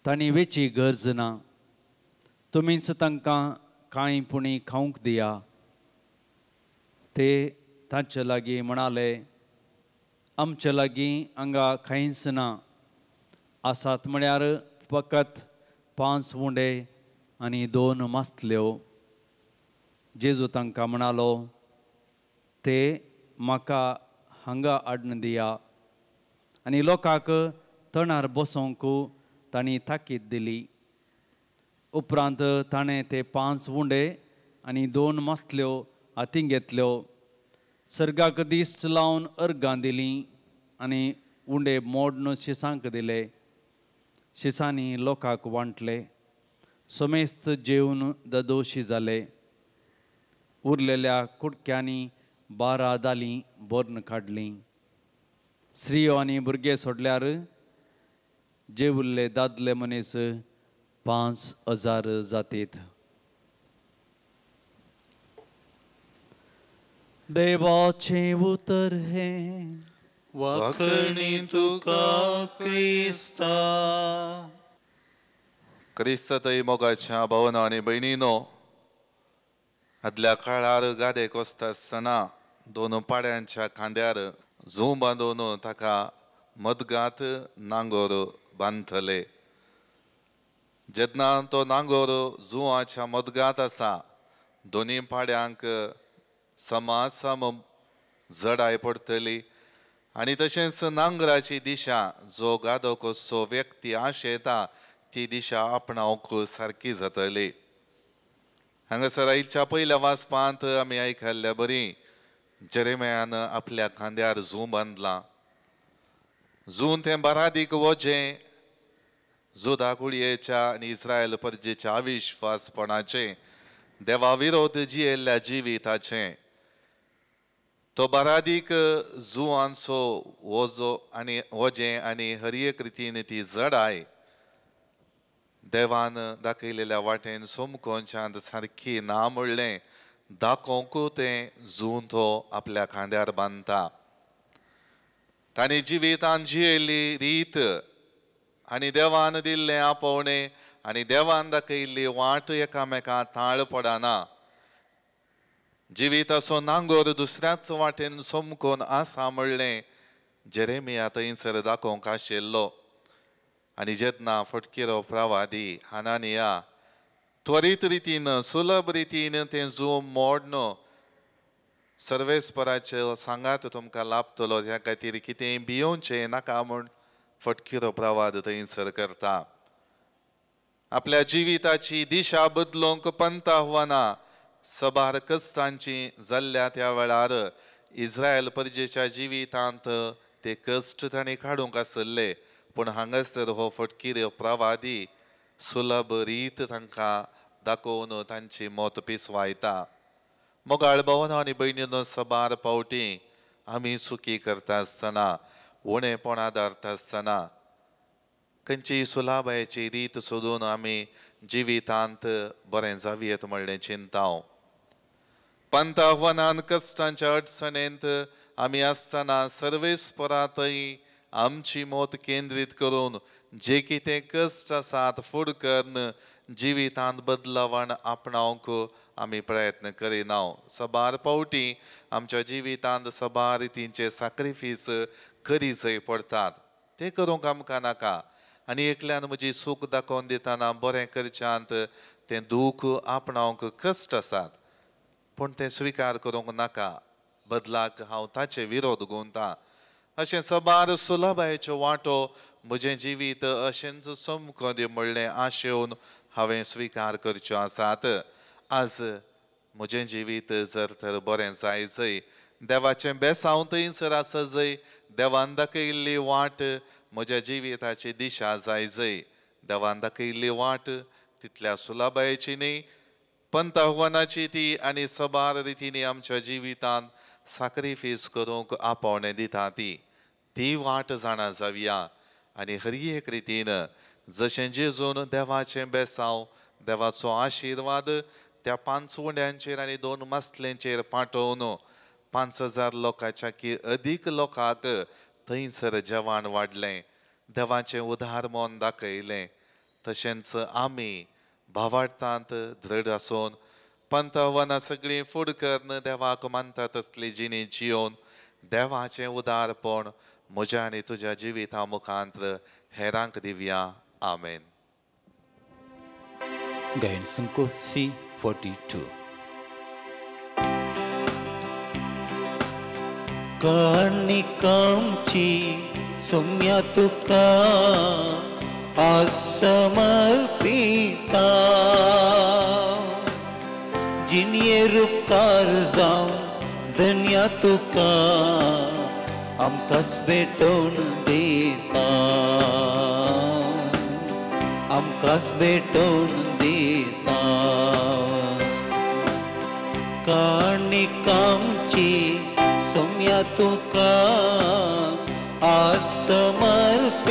तांणी वेची गरज ना, तुमीच तांकां कांय पुणी खावंक दिया. ते तांचे लागीं म्हणाले, आमचे लागीं हांगा कांयच ना, आसात म्हळ्यार फकत 5 उंडे आनी 2 मासल्यो. जेजू तांकां म्हणालो, ते म्हाका हांगा हाडून दिया. आनी लोकांक तणार बसोवंक तांणी ताकीद दिली. उपरांत ताणें ते 5 उंडे आनी 2 मासल्यो हातीं घेतल्यो, सर्गाक दिश्ट लावन अर्गां दिलीं आनी उंडे मोडून शिसांक दिले. शिसांनी लोकांक वांटले. समेस्त जेवन ददोशी जाले. उरलेल्या कुडक्यांनी 12 दालीं भरून काडलीं. स्त्रियो आनी भुरगे सोडल्यार जेवल्ले दादले मनीस 5000 जातीत. देवाचें उतर हें. वाखणी तुका क्रिस्ता. क्रिस्त थंय मोगाच्या भावना आनी भयणीनो, आदल्या काळार गादे कोसता आसतना 2 पाड्यांच्या खांद्यार जूं बांदून ताका मदगात नांगोर बांदतले. जेन्ना तो नांगोर जुंवाच्या मदगात आसा, दोनी पाड्यांक समासम जडाय पडटली आनी तशेंच नांगराची दिशा जो गादो कसो व्यक्ती आशेता ती दिशा आपणावंक सारकी जातली. हांगासर आयच्या पयल्या वाचपांत आमी आयकल्ल्या बरी जेरेमियान आपल्या खांद्यार जूं बांदलां. जूं तें बारादीक वजें जुदा कुळयेच्या आनी इस्रायल परजेच्या अविश्वासपणाचें, देवा विरोध जियेल्ल्या जिविताचें. तो बारादीक जुवांचो वजो आनी वजें आनी हर एक रितीन ती जडाय देवान दाखयलेल्या वाटेन सोमकोनच्यान सारकी ना म्हणलें दाखोवंक तें जूं तो आपल्या खांद्यार बांदता. तांणी जिवितान जियेल्ली रीत आनी देवान दिल्लें आपोवणें आनी देवान दाखयल्ली वाट एकामेका ताळ पडना. जिविताचो नांगोर दुसऱ्याच वाटेन सोमकोन आसा म्हणलें जेरेमिया थंयसर दाखोवंक आशिल्लो. आनी जेन्ना फटकिरो प्रवादी हानानिया त्वरीत रितीन सुलभ रितीन तें जूं मोडन सर्वेस्पराचो सांगात तुमकां लाभतलो ह्या खातीर कितेंय भियोवचें नाका म्हूण फटकिरो प्रवाद थंयसर करता. आपल्या जिविताची दिशा बदलूंक पंत आव्हानां सबार कश्टांची जाल्ल्या त्या वेळार इस्रायल परजेच्या जिवितांत ते कश्ट तांणी काडूंक आसले, पूण हांगासर हो फटकिरो प्रवादी सुलभ रीत तांकां दाखोवन तांची मत पिसवायता. मोगाळ भावानो आनी भयणीनो, सबार फावटी आमी चुकी करता आसतना, उणेपण आदारता आसतना खंयचीय सुलाभायेची रीत सोदून आमी जिवितांत बरें जावयेत म्हणलें चिंताव. पंत आव्हानान कश्टांच्या अडचणेंत आमी आसतना सर्वेस्परांतय आमची मत केंद्रीत करून जे कितें कश्ट आसात फुड करून जिवितांत बदलावण आपणावंक आमी प्रयत्न करिना. सबार फावटी आमच्या जिवितांत सबार रितींचे साक्रिफीस करीचय पडटात, ते करूंक आमकां नाका. आनी एकल्यान म्हजी सूख दाखोवन दितना बरें करच्यांत तें दूख आपणावंक कश्ट आसात, पूण तें स्विकार करूंक नाका. बदलाक हांव ताचे विरोध गुंता. अशें सबार सुलभायेच्यो वांटो म्हजें जिवीत अशेंच समको दी म्हणलें आशेवन हांवें स्विकार करच्यो आसात. आज म्हजें जिवीत जर तर बरें जाय जय देवाचें बेसांव थंयसर आसा जय देवान दाखयल्ली वाट म्हज्या जिविताची दिशा जाय जय देवान दाखयल्ली वाट तितल्या सुलभायेची न्ही, पंत आव्हानाची ती आनी सबार रितींनी आमच्या जिवितांत साक्रिफीस करूंक आपोवणें दिता ती ती वाट जाणा जावया. आनी हर एक रितीन जशें जेजून देवाचें बेसांव देवाचो आशिर्वाद त्या 5 उंड्यांचेर आनी 2 मासलेंचेर पाठोवन 5000 लोकांच्या की अदीक लोकांक थंयसर जेवण वाडलें, देवाचें उदार मन दाखयलें. तशेंच आमी भावार्थांत दृढ आसून पंत आव्हानां सगळीं फुड करून देवाक मानता तसली जिणी जियोवन देवाचें उदारपण म्हज्या आनी तुज्या जिविता मुखांत हेरांक दिवया. आमेन. गायन संको C42. काणिकामची सोम्या तुका असमर्पिता, जिणये रुपकार जावं धन्या तुका आमकांच भेटोवन दिता, आमकांच भेटोवन दिता. काणिकामची सोम्या तुका असमर्पिता.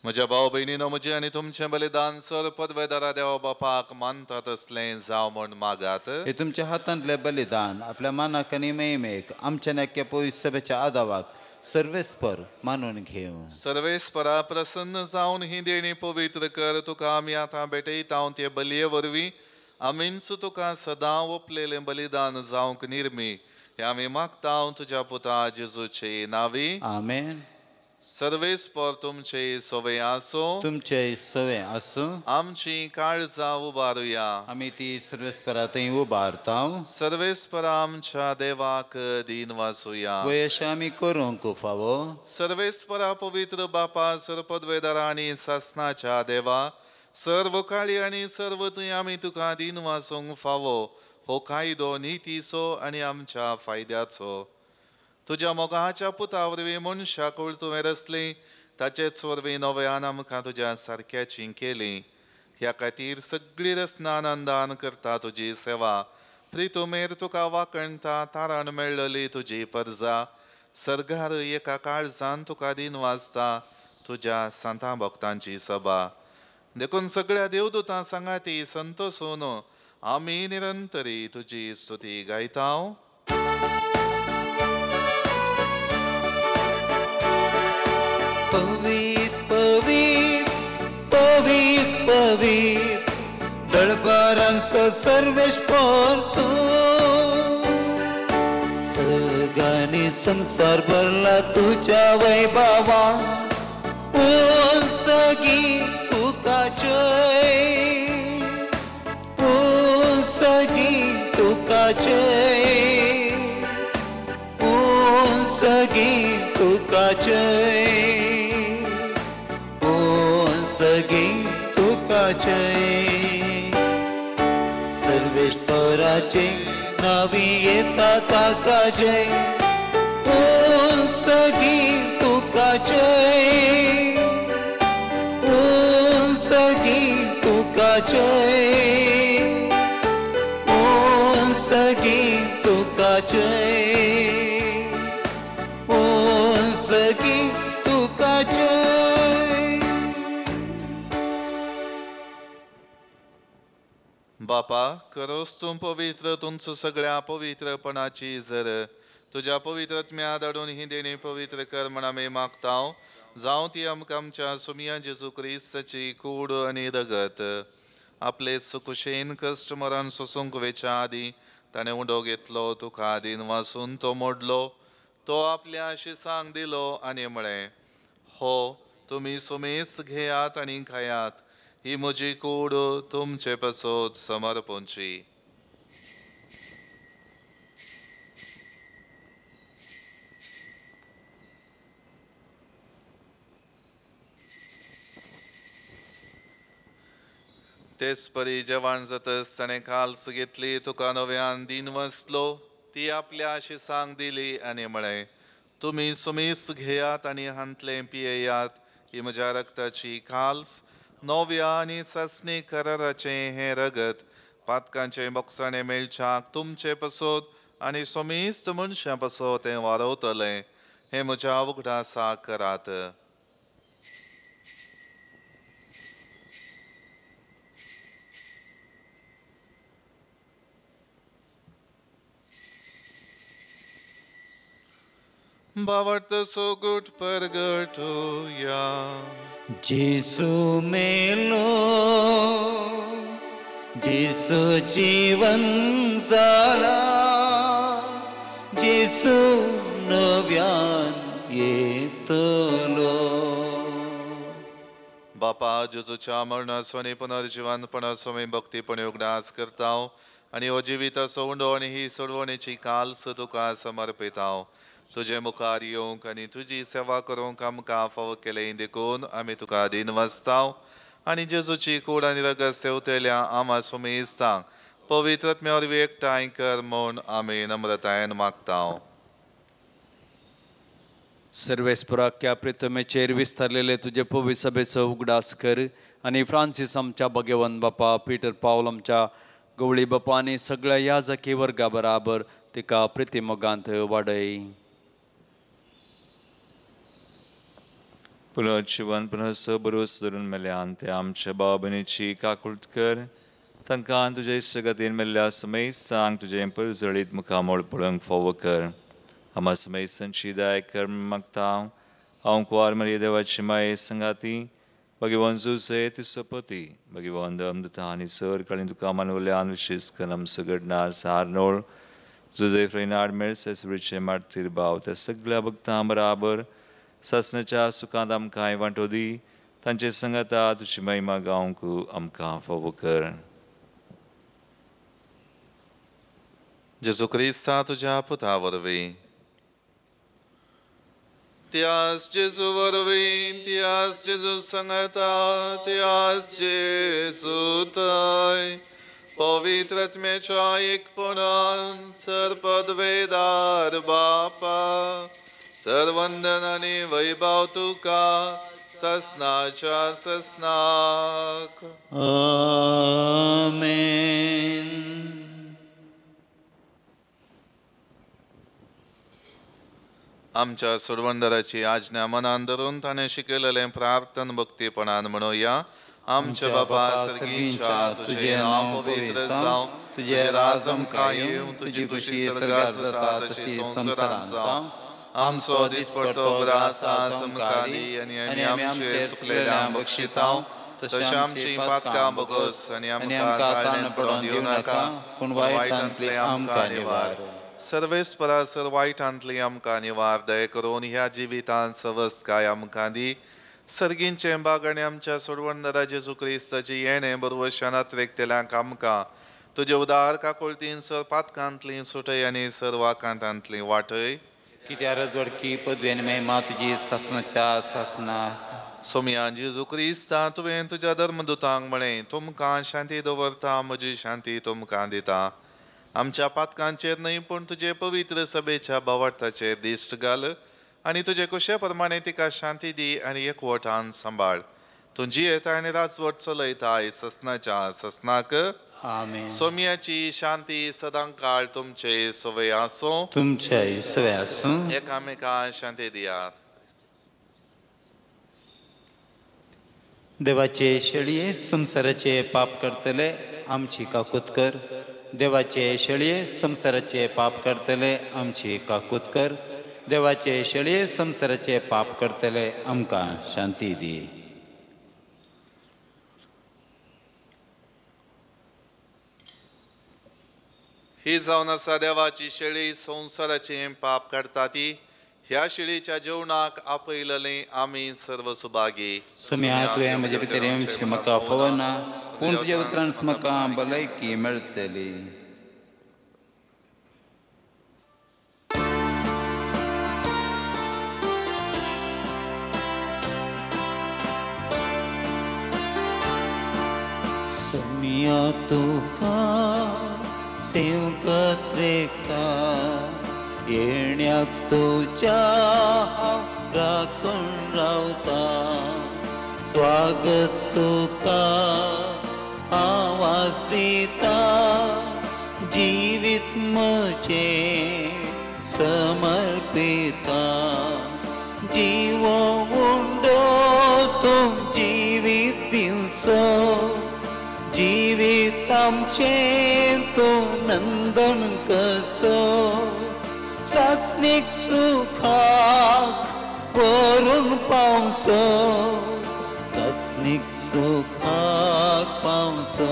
म्हज्या भाव भयणीनो, म्हजें आनी तुमचें बलिदान सर पदवेदारा देवा बापाक मानता तसलें जावं म्हूण मागात. हे तुमच्या हातांतलें बलिदान आपल्या मानाक आनी महिमेक आमच्या नाक्या पवित्र सभेच्या आदावाक सर्वेस्पर मानून घेवं. सर्वेस्परा प्रसन्न जावन ही देणी पवित्र कर. तुका आमी आतां भेटयता ते बलये वरवीं आमींच तुका सदां ओपलेलें बलिदान जावंक निर्मी हे आमी मागता तुज्या पुता जेजूचे नावी. आमेन. सर्वेस्पर तुमचे सवे आसो, तुमचे सवे आसूं। आमची काळजां उबारुया, आमी ती सर्वेस्परा थंय उबारता। सर्वेस्परा आमच्या देवाक दीन वासुया, वयश आमी करूंक फावो। सर्वेस्परा पवित्र बापा, सर्पद्वेदारा आनी सासनाच्या देवा, सर्व काळी आनी सर्व थंय आमी तुका दीन वासूंक फावो। हो कायदो नितीचो आनी आमच्या फायद्याचो। तुज्या मोगाच्या पुता वरवीं मनशाकूळ तुवें रचली, ताचेच वरवीं नव्यान आमकां तुज्या सारक्याची केली। ह्या खातीर सगळी रचना आनंदान करता तुजी सेवा। प्रितुमेर तुका वाकणता तारण मेळ्ळली तुजी परजा, सर्गार एका काळजान तुका दीन वाचता तुज्या सांतां भक्तांची सभा। देखून सगळ्या देवदूतां सांगाती संतोसून आमी निरंतरी तुजी स्तुती गायता। पवित पवित पवित पवित दळबारांचो सर्वेस्पर तूं, सगळ्यांनी संवसार भरला तुज्या वैभवा। सगी तुका जय, सगी तुका जय, सगी तुका जय, सगी तुका जय। सर्वेश्वराचे नावी येता ताका जय, सगी तुका जय, सगी तुका जय, सगी तुका जय, सगी तुका जय। बापा, करोस तूं पवित्र तुमचो सगळ्या पवित्रपणाची जर तुज्या पवित्रत्म्या धाडून ही देणी पवित्र कर म्हण आमी मागता। जावं ती आमकां आमच्या सुमिया जेजू क्रिस्ताची कूड आनी रगत। आपले सुकुशेन कश्ट मरण सोसूंक वेच्या आदीं ताणें उंडो घेतलो, तुका आदीन वासून तो मोडलो, तो आपल्या शिसांक दिलो आनी म्हळें, हो तुमी सुमेस घेयात आनी खायात, ही म्हजी कूड तुमचे पासत समर्पणची। तेच परी जेवण जातच ताणें काल्स घेतली, तुका नव्यान दीन वसलो, ती आपल्या शिसांक दिली आनी म्हळें, तुमी सुमेस घेयात आनी हांतलें पियेयात, ही म्हज्या रक्ताची काल्स, नव्या आनी सासणी कराराचें हें रगत पातकांचें बोगसाणें मेळच्याक तुमचे पासत आनी समेस्त मनशां पासत तें वारवतलें। हें म्हज्या उगडासाक करात। भावार्थ सोगूट परगटुया। जेसू मेलो, जेसू जीवन जाला, जेसू नव्यान येतलो। बापा, जेजूच्या मरणाचो आनी पुनर्जिवनपणाचो आमी भक्तीपणी उगडास करता आनी हो जिविताचो उंडो आनी ही सोडवणेची काल्स तुका समर्पिता। तुजे मुखार येवंक आनी तुजी सेवा करूंक आमकां फावो केलें देखून आमी तुका दीन वाचता आनी जेजूची कूड आनी रगत सेवतल्या आमा सुमेस्तांक पवित्र आत्म्या वरवीं एकठांय कर म्हूण आमी नम्रतायेन मागता। सर्वेस्पराक्या प्रितमेचेर विस्तारलेले तुजे पवित्र सभेचो उगडास कर आनी फ्रांसीस आमच्या भगवंत बापा, पीटर पावल आमच्या गवळी बापा आनी सगळ्या याजकी वर्गा बराबर तिका प्रितीमोगांत वाडय। पुनर्जीवन पुनर्सबरोस धरून मेल्यान ते आमच्या भाव भयणीची काकूळट कर, तांकां तुजे इश्टगतीन मेल्ल्या समेस्तांक तुजें परजळीत मुखामळ पळोवंक फावो कर। आमा समेस्तांची दया कर मागता। हांव कुवार मरिये देवाची माये संगाती भगवान जुसे तिसपती भगवान दमदता आनी सर काळी तुका मानवल्यान विशेश करून आमचो घडणार सारनोळ जुजे फ्रेनाड मेळसेस विचे मार्तीर भाव त्या सगळ्या भक्तां बराबर सासणाच्या सुखांत आमकां वांटो दी. तांचे संगता तुजी महिमा गावंक आमकां फावो कर. जेजू क्रिस्ता तुज्या पुता वरवीं, त्यास जेजू वरवीं, त्यास जेजू संगता, त्यास जेजू थंय पवित्र आत्म्याच्या एकपणान सर्पदवेदार बापा सर्वंदन आनी वैभव तुका ससनाच्या ससनाक. आमेन. आमच्या सोडवणदाराची आज्ञा मनान धरून ताणें शिकयलेलें प्रार्थन भक्तीपणान म्हणुया. आमच्या बापा सर्गीच्या, तुजें नांव पवित्र जावं, तुजें राज आमकां येवं, तुजी खुशी स्वर्गात जाता तशी संवसारांत जावं. आमचो दिसपडतो ग्रास आज आमकां दी आनी आमी आमचे सुकलेल्या बक्षितांव तशें आमचीं पातकां बगस आनी आमकां ताळ्यांत पडोवन दिवं नाका, पूण वायटांतलें आमकां निवार. सर्वेस्परा सर वायटांतली आमकां निवार. दया करून ह्या जिवितांत सवस्तकाय आमकां दी. सर्गींचें बाग आनी आमच्या सोडवणदारा जेजू क्रिस्ताची येणें बरवशान अत्रेकतेल्यांक आमकां तुजे उदार काकुळतीन सर पातकांतली सुटय आनी सर वाकांतांतली वाटय. कित्याक रजवडकी पदवी आनी महिमा तुजी सासणाच्या सासणाक. सोमया जेजू क्रिस्ता, तुवें तुज्या धर्मदुतांक म्हळें, तुमकां शांती दवरता, म्हजी शांती तुमकां दिता. आमच्या पातकांचेर न्हय पूण तुजे पवित्र सभेच्या भावार्थाचेर दिश्ट घाल आनी तुजे कुशे प्रमाणे तिका शांती दी आनी एकवटान सांबाळ. तूं जियेता आनी राजवट चलयताय ससनाच्या ससनाक. आमेन. सोम्याची शांती सदां काळ तुमचे सवय आसूं. तुमचे सवय आसूं. एकामेका शांती दियात. देवाचे शेळये संवसाराचे पाप करतले आमची काकूत कर. देवाचे शेळये संवसाराचे पाप करतले आमची काकूत कर. देवाचे शेळये संवसाराचे पाप करतले आमकां शांती दी. ही जावन आसा देवाची शेळी, संवसाराचें पाप काडटा ती. ह्या शेळीच्या जेवणाक आपयलेले आमी सर्व सुभागी. सोम्या तुवें म्हजे भितर येवचें म्हाका फावना, पूण तुज्या उतरान म्हाका भलायकी मेळटली. सोम्या तुका सेवकत रेखता, येण्याक तुज्या हांव राखून रावता. स्वागत तुका आवाज दिता, जिवीत म्हजें समर्पिता. जिवो उंडो तूं जिवीत दिवचो, जिवीत आमचें तूं नंदन कसो. सासणीक सुखाक व्हरून पावसो, सासणीक सुखाक पावसो.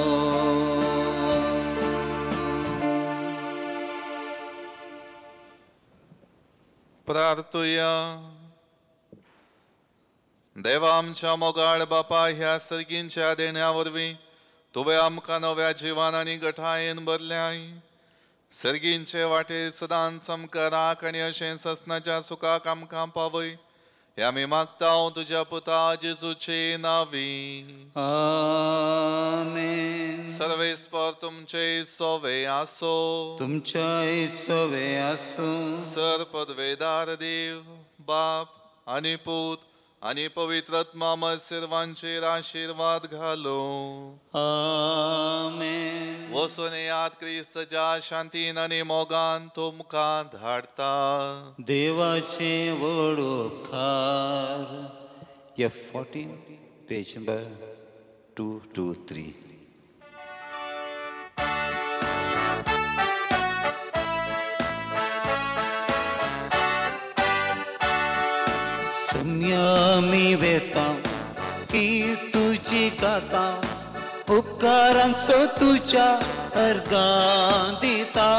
प्रार्थुया. देवा आमच्या मोगाळ बापा, ह्या सर्गींच्या देण्या वरवीं तुवें आमकां नव्या जिवान आनी गठायेन भरल्याय. सर्गींचे वाटेर सदांच आमकां राख आनी अशें ससनाच्या सुखाक आमकां पावय. हे आमी मागता तुज्या पुता जेजूचे नांवी. आमेन. सर्वेस्पर तुमचे सोवे आसो. तुमच्याय सोवे आसूं. सर पदवेदार देव बाप आनी पूत आनी पवित्र आत्मा सर्वांचेर आशिर्वाद घालो. आमेन. वचून येयात, क्रिस्ताच्या शांतीन आनी मोगान तुमकां धाडटा. देवाचे व्हड उपकार. F 14 page number 223. सम्यामी वेता की तुजी गाता, उपकारांचो तुज्या अर्गां दिता.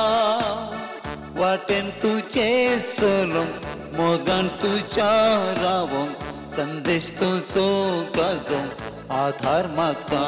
वाटेन तुजें चलूंक मोगान तुज्या रावोंक संदेश तुजो गाजोवंक आधार मागता.